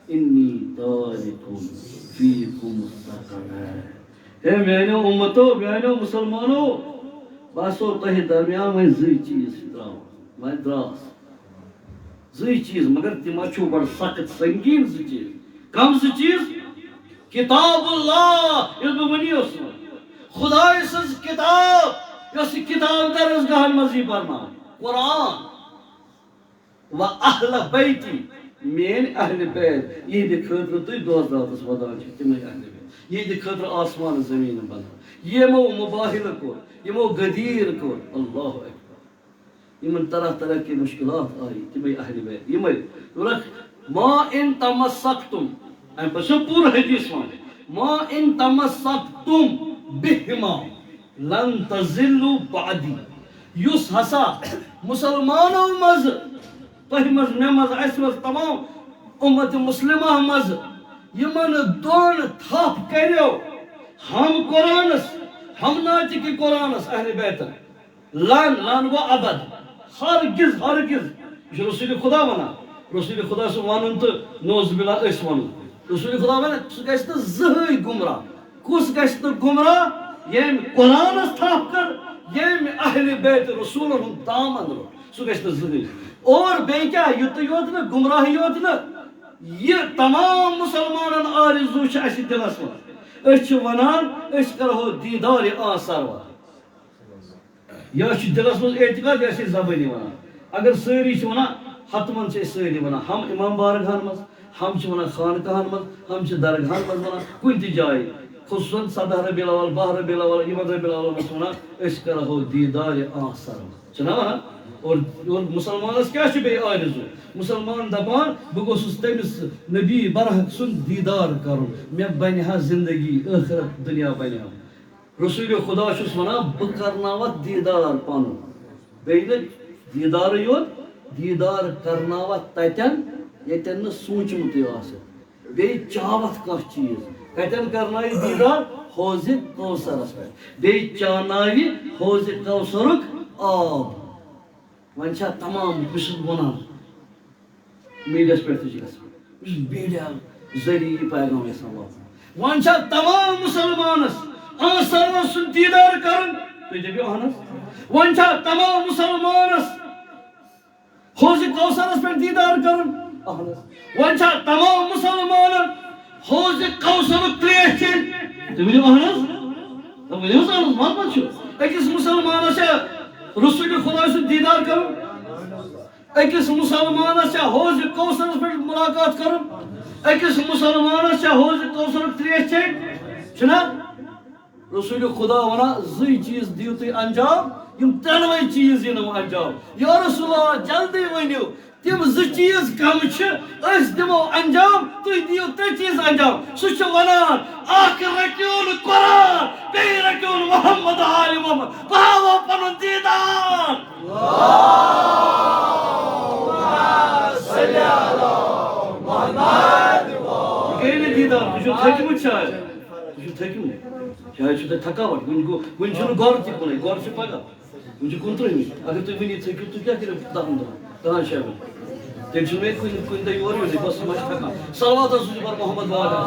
"انی تارکم فیکم الثقلین۔" ہے میٛانیو اُمتو، میٛانیو مُسلمانو، بہٕ ہسو تۄہہِ درمیان وۄنۍ زٕے چیٖز ترٛاوان۔ وۄنۍ درٛاس۔ زٕے چیٖز، مگر تِم ہا چھِو بڑٕ سخت سنگین زٕ چیٖز۔ کم زٕ چیٖز؟ کتاب اللہ، یُس بہٕ وُنی اوسُس وَنان۔ خدایہِ سٕنٛز کتاب، یۄس یہِ کتاب درسگاہن منٛز یی پرناونہٕ۔ قرآن۔ و اہل بیتی، میٛٲنۍ اہل بیت، یِہنٛدِ خٲطرٕ تُہۍ دۄہس راتس ودان چھِو، تِمے اہل بیت۔ یِہنٛدِ خٲطرٕ آسمان زمین بنان۔ یِمو مباہلہٕ کوٚر، یِمو غدیر کوٚر۔ اللہ اکبر۔ یِمن طرح طرح کی مشکلات آیہِ، تِمے اہل بیت، یِمے۔ دوٚپُکھ، ما ان تمسکتم، اَمہِ پتہٕ چھُ پوٗرٕ حدیث وَنان، ما ان تمسکتم بہما لن تضلوا بعدی۔ یُس ہسا مُسلمانو منٛز، تۄہہِ منٛز، مےٚ منٛز، اَسہِ منٛز، تمام اُمت مسلمہ منٛز یِمن دۄن تھپھ کٔرِو، ہم قرآنس، ہم ناطق قرآنس، اہل بیتن، لن، لن گوٚو ابد۔ ہرگز، ہرگز۔ یہِ چھُ رسول خدا ونان۔ رسول خدا سُنٛد ونُن تہٕ نعوذ باللہ أسۍ ونُن۔ رسول خدا ونان، سُہ گژھِ نہٕ زٕہٕے گمراہ۔ کُس گژھِ نہٕ گمراہ؟ ییٚمۍ قرآنس تھپھ کٔر، ییٚمۍ اہل بیت رسولن ہُنٛد دامن روٚٹ، سُہ گژھِ نہٕ زٕہٕے۔ اور بیٚیہِ کیٛاہ، یُتُے یوت نہٕ، گمراہی یوت نہٕ، یہِ تمام مُسلمانن آرزو چھِ اَسہِ دِلس منٛز۔ أسۍ چھِ ونان، أسۍ کرہو دیٖدارِ آ سرور۔ یا چھُ دِلس منٛز اعتقاد، یا چھِ أسۍ زبٲنی وَنان۔ اگر سٲری چھِ وَنان، حتماً چھِ أسۍ سٲری وَنان، ہم امام بارگاہن منٛز، ہم چھِ وَنان خانقاہن منٛز، ہم چھِ درگاہن منٛز وَنان، کُنہِ تہِ جایہِ، خصوٗصاً سداہ ربیع الاول، باہ ربیع الاول، یِمن ربیع الاولن منٛز چھِ وَنان، أسۍ کرہو دیٖدارِ آسر۔ چھُنہ وَنان؟ اور، اور مُسلمانس کیٛاہ چھُ بیٚیہِ آرزو؟ مُسلمان دَپان، بہٕ گوٚژھُس تٔمِس نبی برحق سُنٛد دیٖدار کرُن، مےٚ بنہِ ہا زندگی، ٲخرت، دُنیا بنہِ ہا۔ رسول خدا چھُس وَنان، بہٕ کرناوَتھ دیٖدار پَنُن۔ بیٚیہِ نہٕ دیٖدارٕے یوت، دیٖدار کرناوَتھ تَتٮ۪ن، ییٚتٮ۪ن نہٕ سوٗنٛچمُتٕے آسہِ۔ بیٚیہِ چاوَتھ کانٛہہ چیٖز۔ کَتٮ۪ن کرناوِ دیٖدار؟ حوضِ کوثرَس پٮ۪ٹھ۔ بیٚیہِ چاوناوِ حوضِ کوثرُک آب۔ وۄنۍ چھا تمام، بہٕ چھُس وَنان، میٖڈیاہَس پٮ۪ٹھ تہِ چھِ گژھان، بہٕ چھُس میٖڈیا ذٔریعہٕ یہِ پیغام یَژھان واتناوُن۔ وۄنۍ چھا تمام مُسلمانَس، آ، سرور سُنٛد دیٖدار کَرُن؟ تُہۍ دٔپِو اَہَن حظ۔ وۄنۍ چھا تمام مُسلمانَس حوضِ کوثرَس پٮ۪ٹھ دیٖدار کَرُن؟ اَہَن حظ۔ وۄنۍ چھا تمام مُسلمانَن حوضِ کوثرُک ترٛیش چیٚنۍ؟ تُہۍ ؤنِو اَہَن حظ۔ تُہۍ ؤنِو حظ اَہَن حظ، مطلب چھُ، أکِس مُسلمانَس چھا رسول خدا سُنٛد دیٖدار کَرُن؟ أکِس مُسلمانَس چھا حوضِ کوثرَس پٮ۪ٹھ مُلاقات کَرُن؟ أکِس مُسلمانَس چھا حوضِ کوثرُک ترٛیش چیٚنۍ؟ چھُنہ؟ رسول خدا وَنان، زٕے چیٖز دِیِو تُہۍ انجام، یِم ترٛٮ۪نوَے چیٖز یِنو انجام۔ یا رسول اللہ، جلدی ؤنِو، تِم زٕ چیٖز کَم چھِ، أسۍ دِمو انجام، تُہۍ دِیِو ترٛےٚ چیٖز انجام۔ سُہ چھُ وَنان، اَکھ رٔٹِو نہٕ قرآن، بیٚیہِ رٔٹِو نہٕ محمد آلِ محمد، بہٕ ہاوو پَنُن دیٖدار۔ گٔے نہٕ دیٖدار، تُہۍ چھِو تھٔکۍمٕتۍ شاید، تُہۍ چھِو تھٔکۍمٕتۍ، شاید چھُو تۄہہِ تھکاوٹ، وٕنہِ گوٚو، وٕنہِ چھُنہٕ گۄرٕ تہِ کُنُے، گۄرٕ چھُ پگاہ۔ وٕنہِ چھُ کُنترٕہمہِ۔ اگر تُہۍ وٕنی تھٔکِو، تُہۍ کیٛاہ کٔرِو دَہَن دۄہَن؟ دَہَن شابن۔ تیٚلہِ چھُنہٕ مےٚ کُنہِ، کُنہِ دۄہ یور یُن، بَس، یہِ ما چھِ تھَکان۔ صلوات حظ سوٗزِو بر محمد وعلیہ۔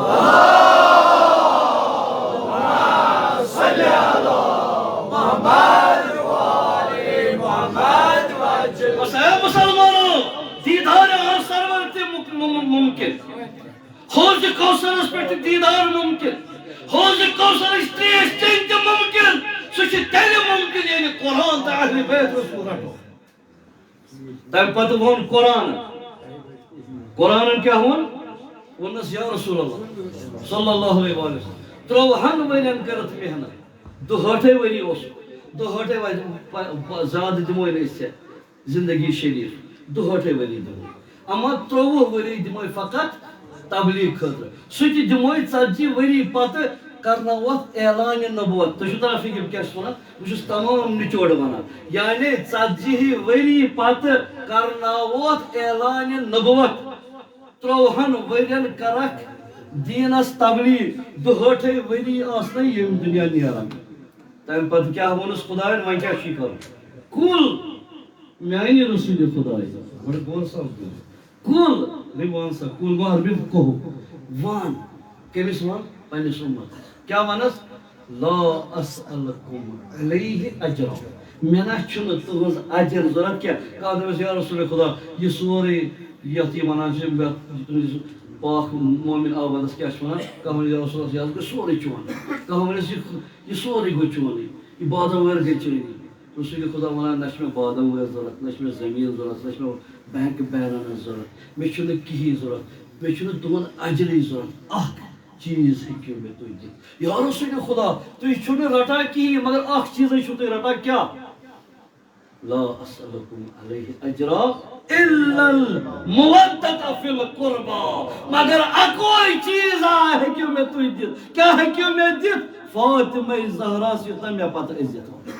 بس، اے مُسلمانو، دیٖدارِ آن سرور تہِ مُم-، مُم-، مُمکِن۔ حوضِ کوثرس پٮ۪ٹھ تہِ دیٖدار مُمکِن۔ حوضِ کوثرٕچ ترٛیش چیٚنۍ تہِ مُمکِن۔ سُہ چھُ تیٚلہِ مُمکِن، ییٚلہِ قرآن تہٕ اہلِ بیت رسول رَٹو۔ تَمہِ پتہٕ ووٚن قرآن۔ قرآنن کیٛاہ ووٚن؟ ووٚننَس، یا رسول اللہ صلی اللہ علیہ وآلہ وسلم، ترٛۆوُہَن ؤرین کٔرٕتھ محنت، دُہٲٹھے ؤری اوس، دُہٲٹھے ؤری، پ-، پ-، زیادٕ دِموے نہٕ أسۍ ژےٚ۔ زندگی شریف دُہٲٹھے ؤری دِمو، اما ترٛۆوُہ ؤری دِموے فقط تبلیغ خٲطرٕ، سُہ تہِ دِموے ژتجی ؤری پتہٕ کرناوتھ اعلانِ نبوت۔ تُہۍ چھِو تران فکر بہٕ کیٛاہ چھُس ونان؟ بہٕ چھُس تمام نچوڑ ونان، یعنی ژتجی ؤری پتہٕ کرناوتھ اعلانِ نبوت۔ ترٛۆوُہن ؤرین کرکھ دیٖنس تبلیغ، دُہٲٹھے ؤری آسنے ییٚمہِ دُنیا نیران۔ تمہِ پتہٕ کیٛاہ ووٚنُس خداین، وۄنۍ کیٛاہ چھُے کرُن؟ قل، میانہِ رسول خداے، بڑٕ غور سان بوٗز۔ قل، نٔے وَن سا، قل گوٚو عربی کہو، وَن، کٔمِس وَن؟ پننِس اُمتس۔ کیٛاہ وَنس؟ لا اسألکم علیہ اجرا۔ مےٚ نہ چھُنہٕ تُہنٛز اجر ضوٚرتھ کینٛہہ۔ کانٛہہ دَپٮ۪س، یا رسول خدا، یہِ سورُے یَتھ یہِ وَنان چھِ، یَتھ تُہٕنٛدِس پاک مومن آبادس کیٛاہ چھِ وَنان؟ کانٛہہ وَنہِ، یا رسول اللہ، یہِ حظ گوٚو سورُے چون۔ کانٛہہ وَنٮ۪س، یہِ، یہِ سورُے گوٚو چونُے۔ یہِ بادام وٲر گٔے چٲنی۔ رسول خدا وَنان، نہ چھِ مےٚ بادام وٲر ضوٚرتھ، نہ چھِ مےٚ زٔمیٖن ضوٚرتھ، نہ چھِ مےٚ بینک بیلنس ضوٚرتھ، مےٚ چھُنہٕ کِہیٖنۍ ضوٚرتھ، مےٚ چھُنہٕ تُہُنٛد اجرٕے ضوٚرتھ۔ اکھ چیٖز ہیٚکِو مےٚ تُہۍ دِتھ۔ یا رسول خدا، تُہۍ چھِو نہٕ رٹان کِہیٖنۍ، مگر اکھ چیٖزٕے چھِو تُہۍ رٹان، کیٛاہ؟ لا اسألکم علیہ اجرا الا المودۃ فی القربی۔ مگر اکوے چیٖز آ ہیٚکِو مےٚ تُہۍ دِتھ۔ کیٛاہ ہیٚکِو مےٚ دِتھ؟ فاطمہ زہرا، یُتھ نہٕ مےٚ پتہٕ عزت وَنہِ۔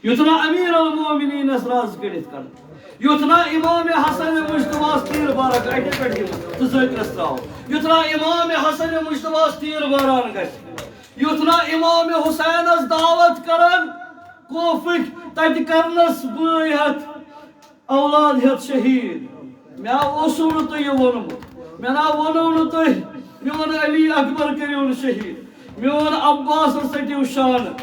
یُتھ نہٕ امیر المومنینس راز کٔڑِتھ کڑن، یُتھ نہٕ امام حسن مجتبیٰ ہس تیٖر باران اَتہِ پٮ۪ٹھ یِم تہٕ زٲکرس تراوو، یُتھ نہٕ امام حسن مجتبیٰ ہس تیٖر باران گژھِ، یُتھ نہٕ امام حسینس دعوت کرن کوفٕکۍ، تتہِ کرنس بٲے ہتھ اولاد ہیٚتھ شہیٖد۔ مےٚ اوسوٕ نہٕ تۄہہِ یہِ ووٚنمُت، مےٚ نا ووٚنوٕ نہٕ تۄہہِ، میون علی اکبر کٔرِو نہٕ شہیٖد، میون عباس ژٔٹِو شانہٕ،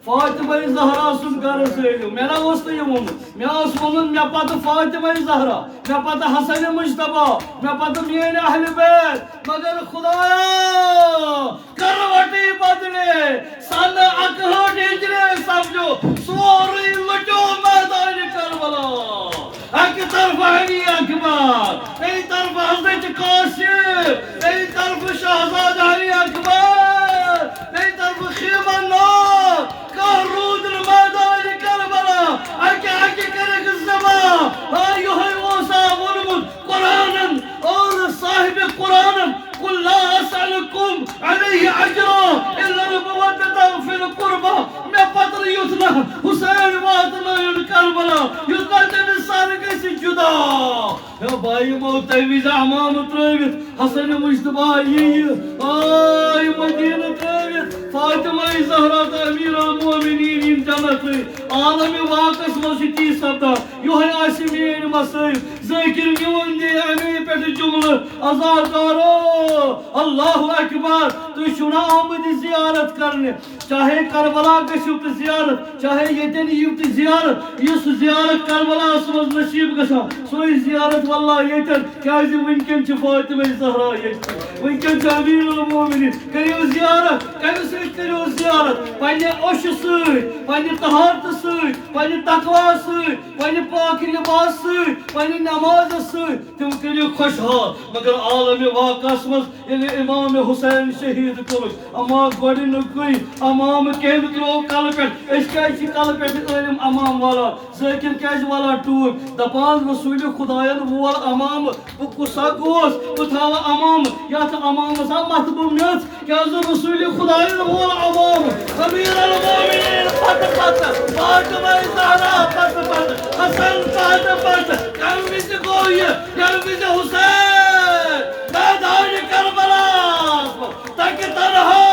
فاطمہ زہرا سُنٛد گرٕ زٲلِو۔ مےٚ نا اوس تۄہہِ یہِ ووٚنمُت، مےٚ اوس ووٚنمُت، مےٚ پتہٕ فاطمہ زہرا، مےٚ پتہٕ حسن مجتبیٰ، مےٚ پتہٕ میٲنۍ اہلِ بیت۔ مگر خدایا، کروٹٕے بدلے، سنہٕ اکہٲٹھ ہجری سپدیو، سورُے لُٹیو میدانِ کربلا۔ اکہِ طرفہٕ علی اکبر، بیٚیہِ طرفہٕ حضرت قاسم، بیٚیہِ طرفہٕ شہزادٕ علی اکبر، بیٚیہِ طرفہٕ خیمہ ناز۔ کانٛہہ روٗد نہٕ میدانِ کربلا۔ اکہِ اکہِ کٔرِکھ ذبح۔ آ، یِہوٚے اوسا ووٚنمُت قرآنن اور صاحبِ قرآنن، قل لا اسألکم علیہ اجرا الا المودۃ فی القربی۔ مےٚ پتہٕ یُتھ نہٕ حسین واتنٲیُن کربلا، یُتھ نہٕ تٔمِس سر گژھِ جدا۔ ہے بھائی، یِمو تَمہِ وِزِ عمامہٕ ترٲوِتھ، حسن مجتبیٰ یِیہِ، آے مدینہٕ ترٲوِتھ، فاطمہ زہرا تہٕ امیر المومنین یِن جنت۔ عالم واقعس منٛز چھُ تی سپدان۔ یِہوٚے آسہِ میٲنۍ مصٲیب۔ ذٲکِر میون دِ اَمے پٮ۪ٹھ جملہٕ، عزادارو، اللہ اکبر۔ تُہۍ چھِو نہ آمٕتۍ زیارت کرنہِ، چاہے کربلا گٔژھِو تہٕ زیارت، چاہے ییٚتٮ۪ن یِیِو تہٕ زیارت۔ یُس زیارت کربلاہس منٛز نصیب گژھان، سُے زیارت واللہ ییٚتٮ۪ن۔ کیازِ وٕنکٮ۪ن چھِ فاطمہ زہرا ییٚتہِ، وٕنکٮ۪ن چھِ امیر المومنین۔ کٔرِو زیارت، کٔمِس سۭتۍ کٔرِو زیارت؟ پننہِ اوٚشہِ سۭتۍ، پننہِ طہارتہٕ سۭتۍ، پننہِ تقوا سۭتۍ، پننہِ پاکہِ لباس سۭتۍ، پننہِ نمازٕ سۭتۍ۔ تِم کٔرِو خۄشحال۔ مگر عالم واقعس منٛز ییٚلہِ امام حسین شہید کوٚرُکھ، اما گۄڈٕنیُکُے امام کٔمۍ ترٛوو کلہٕ پٮ۪ٹھ؟ أسۍ کیازِ چھِ کلہٕ پٮ۪ٹھ عٲلم امام والان؟ ذٲکِر کیازِ والان ٹوٗپۍ؟ دپان، رسول خداین وول امام، بہٕ کُس سا گوس؟ بہٕ تھاوٕ امام، یتھ امامس ہا متھٕ بہٕ میٚژ۔ کیازِ رسول خداین وول امام، امیر المومنین پتہٕ پتہٕ، فاطمہ زہرا پتہٕ پتہٕ، حسن پتہٕ پتہٕ۔ کمہِ وِزِ گوٚو یہِ؟ کمہِ وِزِ حسین میدان کربلاہس منٛز تکہِ تنہا؟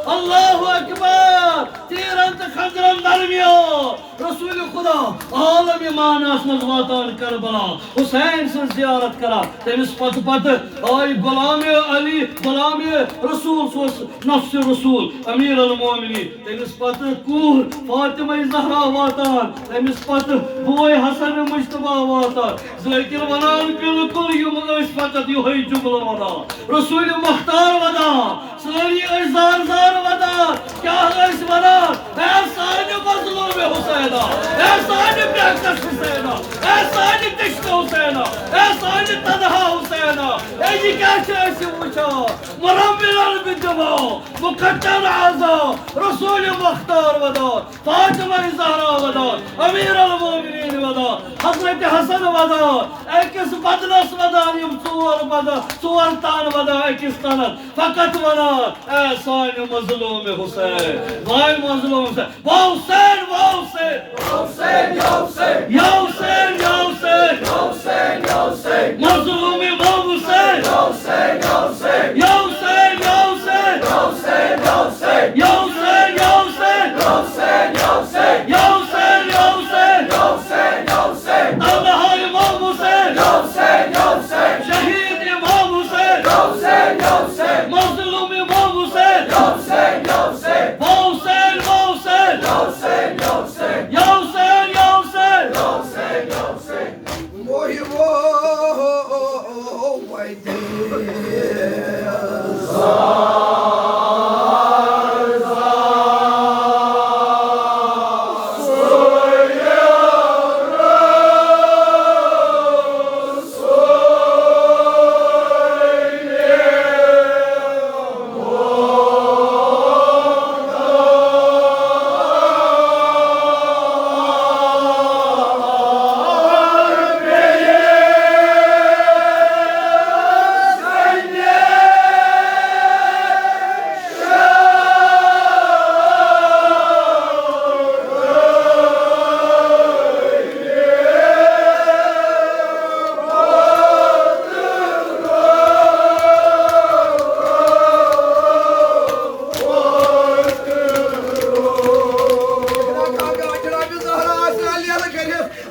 اللہ اکبر۔ تیرن تہٕ خنجرن درمیان رسول خدا عالم معناہس منٛز واتان کربلا، حسین سٕنٛز زیارت کران۔ تٔمِس پتہٕ پتہٕ آیہِ غلام علی، غلام رسول، سُہ اوس نفس رسول، امیر المومنین۔ تٔمِس پتہٕ کوٗر فاطمہ زہرا واتان، تٔمِس پتہٕ بوے حسن مجتبیٰ واتان۔ ذٲکِر ونان، بالکل یِم ٲسۍ فقط یِہوٚے جملہٕ ونان، رسول مختار ودان۔ سٲری ٲسۍ زار زار ودان۔ کیٛاہ ٲسۍ ونان؟ اے سانہِ مظلوم حسینا، اے سانہِ بے کس حسینا، اے سانہِ کشتہٕ حسینا، اے سانہِ تنہا حسینا۔ اے، یہِ کیٛاہ چھِ أسۍ وٕچھان؟ مرملن بدماء، مقطعاً اعضاء، رسول مختار ودان، فاطمہ زہرا ودان، امیر المومنین ودان، حضرت حسن ودان، أکِس بدنس ودان، یِم ژور بدن، ژور تن ودان أکِس تنس۔ فقط ونان، اے سانہِ مظلوم حسین، واے مظلوم حسین، وا حسین، وا حسین۔ یا حسین، یا حسین۔ مظلوم امام حسین۔ یا حسین، یا حسین۔ تنہا امام حسین۔ شہید امام حسین۔ مظلوم امام حسین۔ وا حسین، وا حسین۔ یا حسین، یا حسین۔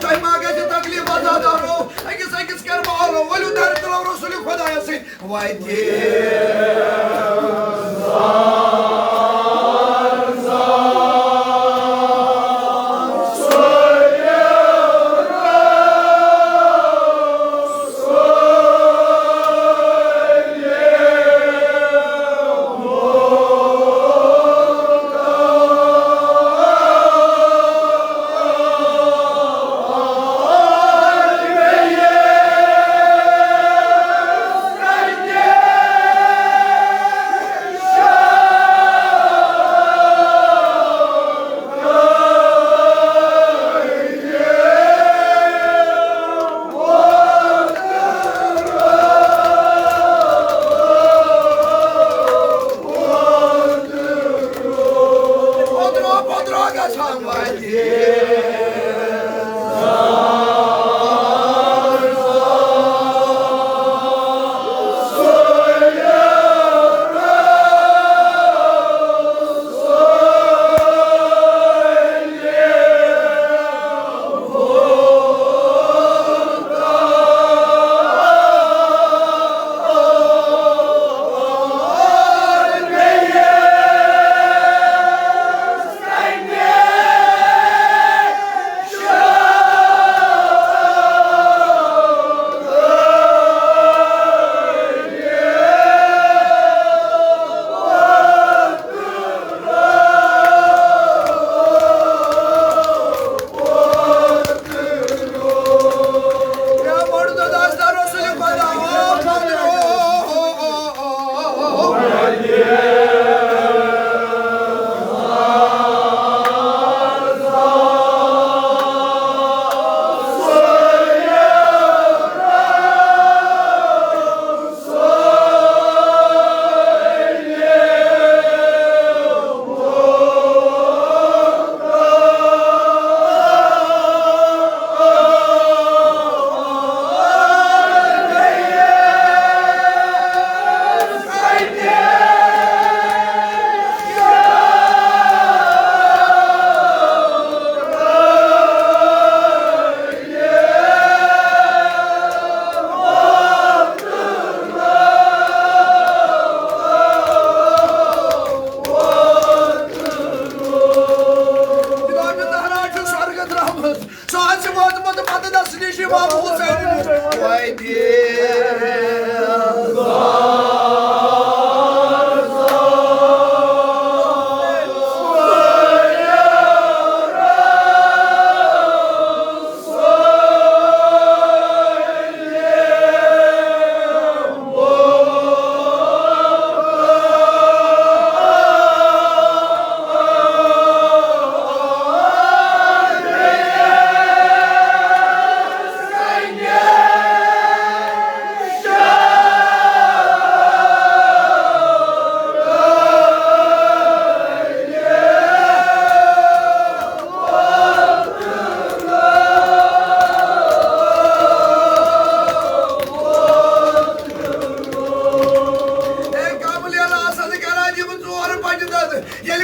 تۄہہِ ما گژھِ تکلیف، عزادارو؟ أکِس أکِس کر بہرو، ؤلِو دَرِ تُلو رسول خۄدایَس سۭتۍ۔ وَتہِ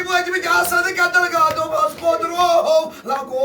وٲتمٕتۍ آسن قتل گاہو منٛز، کوٚت روو لگو۔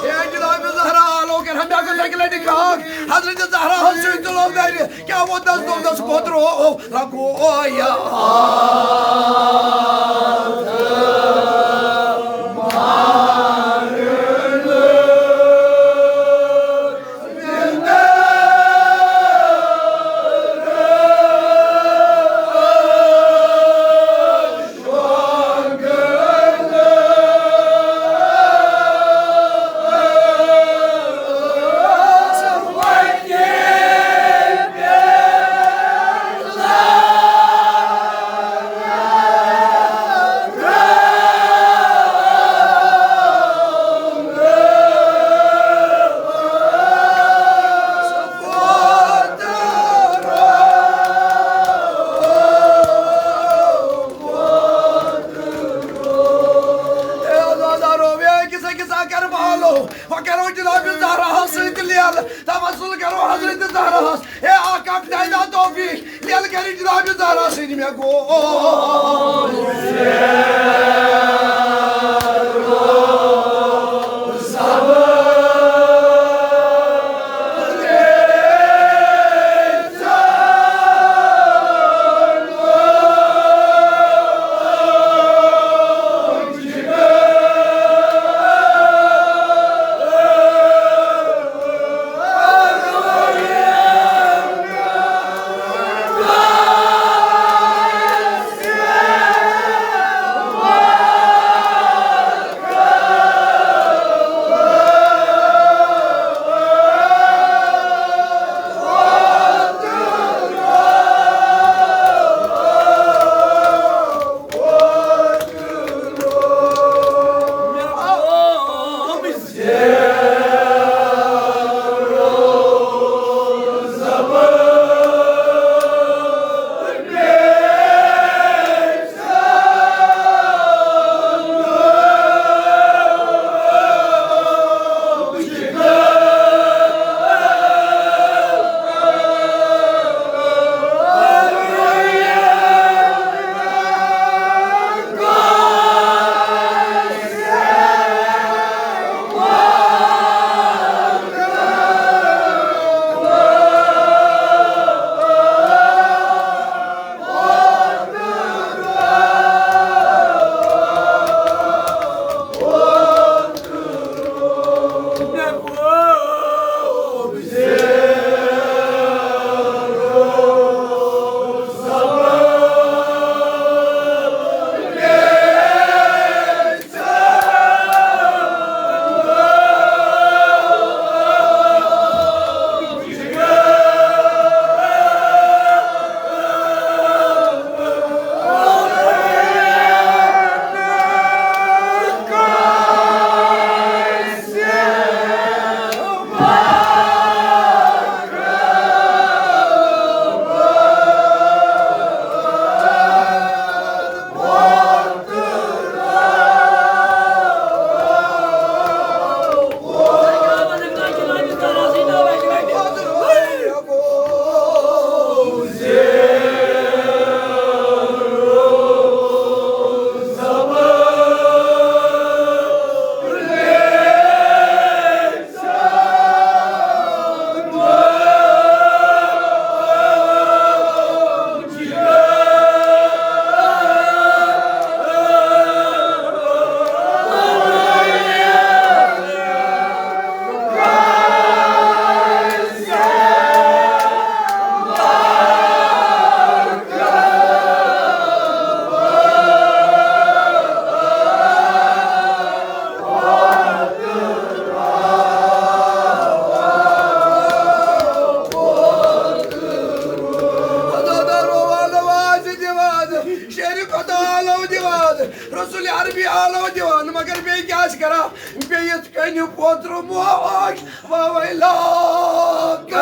اے جناب زہرا، لوکن ہم بیاکھ گژھِ اَکہِ لٹہِ کاک، حضرت زہرا ہس سۭتۍ تُلو گرِ۔ کیٛاہ ووٚنُس، دوٚپنس کوٚت روو لگو یا۔ اے عزادارو، اے أکِس أکِس اگر بالو، وۄنۍ کرو جناب زہراہس سۭتۍ لیل، توسل کرو حضرت زہراہس۔ اے آقا، پیدا توفیق، لیل کری جناب زہرا سۭتۍ مےٚ گوٚو۔ آلو دِوان، رسول عربی آلو دِوان، مگر بیٚیہِ کیٛاہ چھِ کران؟ بیٚیہِ یِتھ کٔنۍ پوترٕ موج، وَوَے لاکھ۔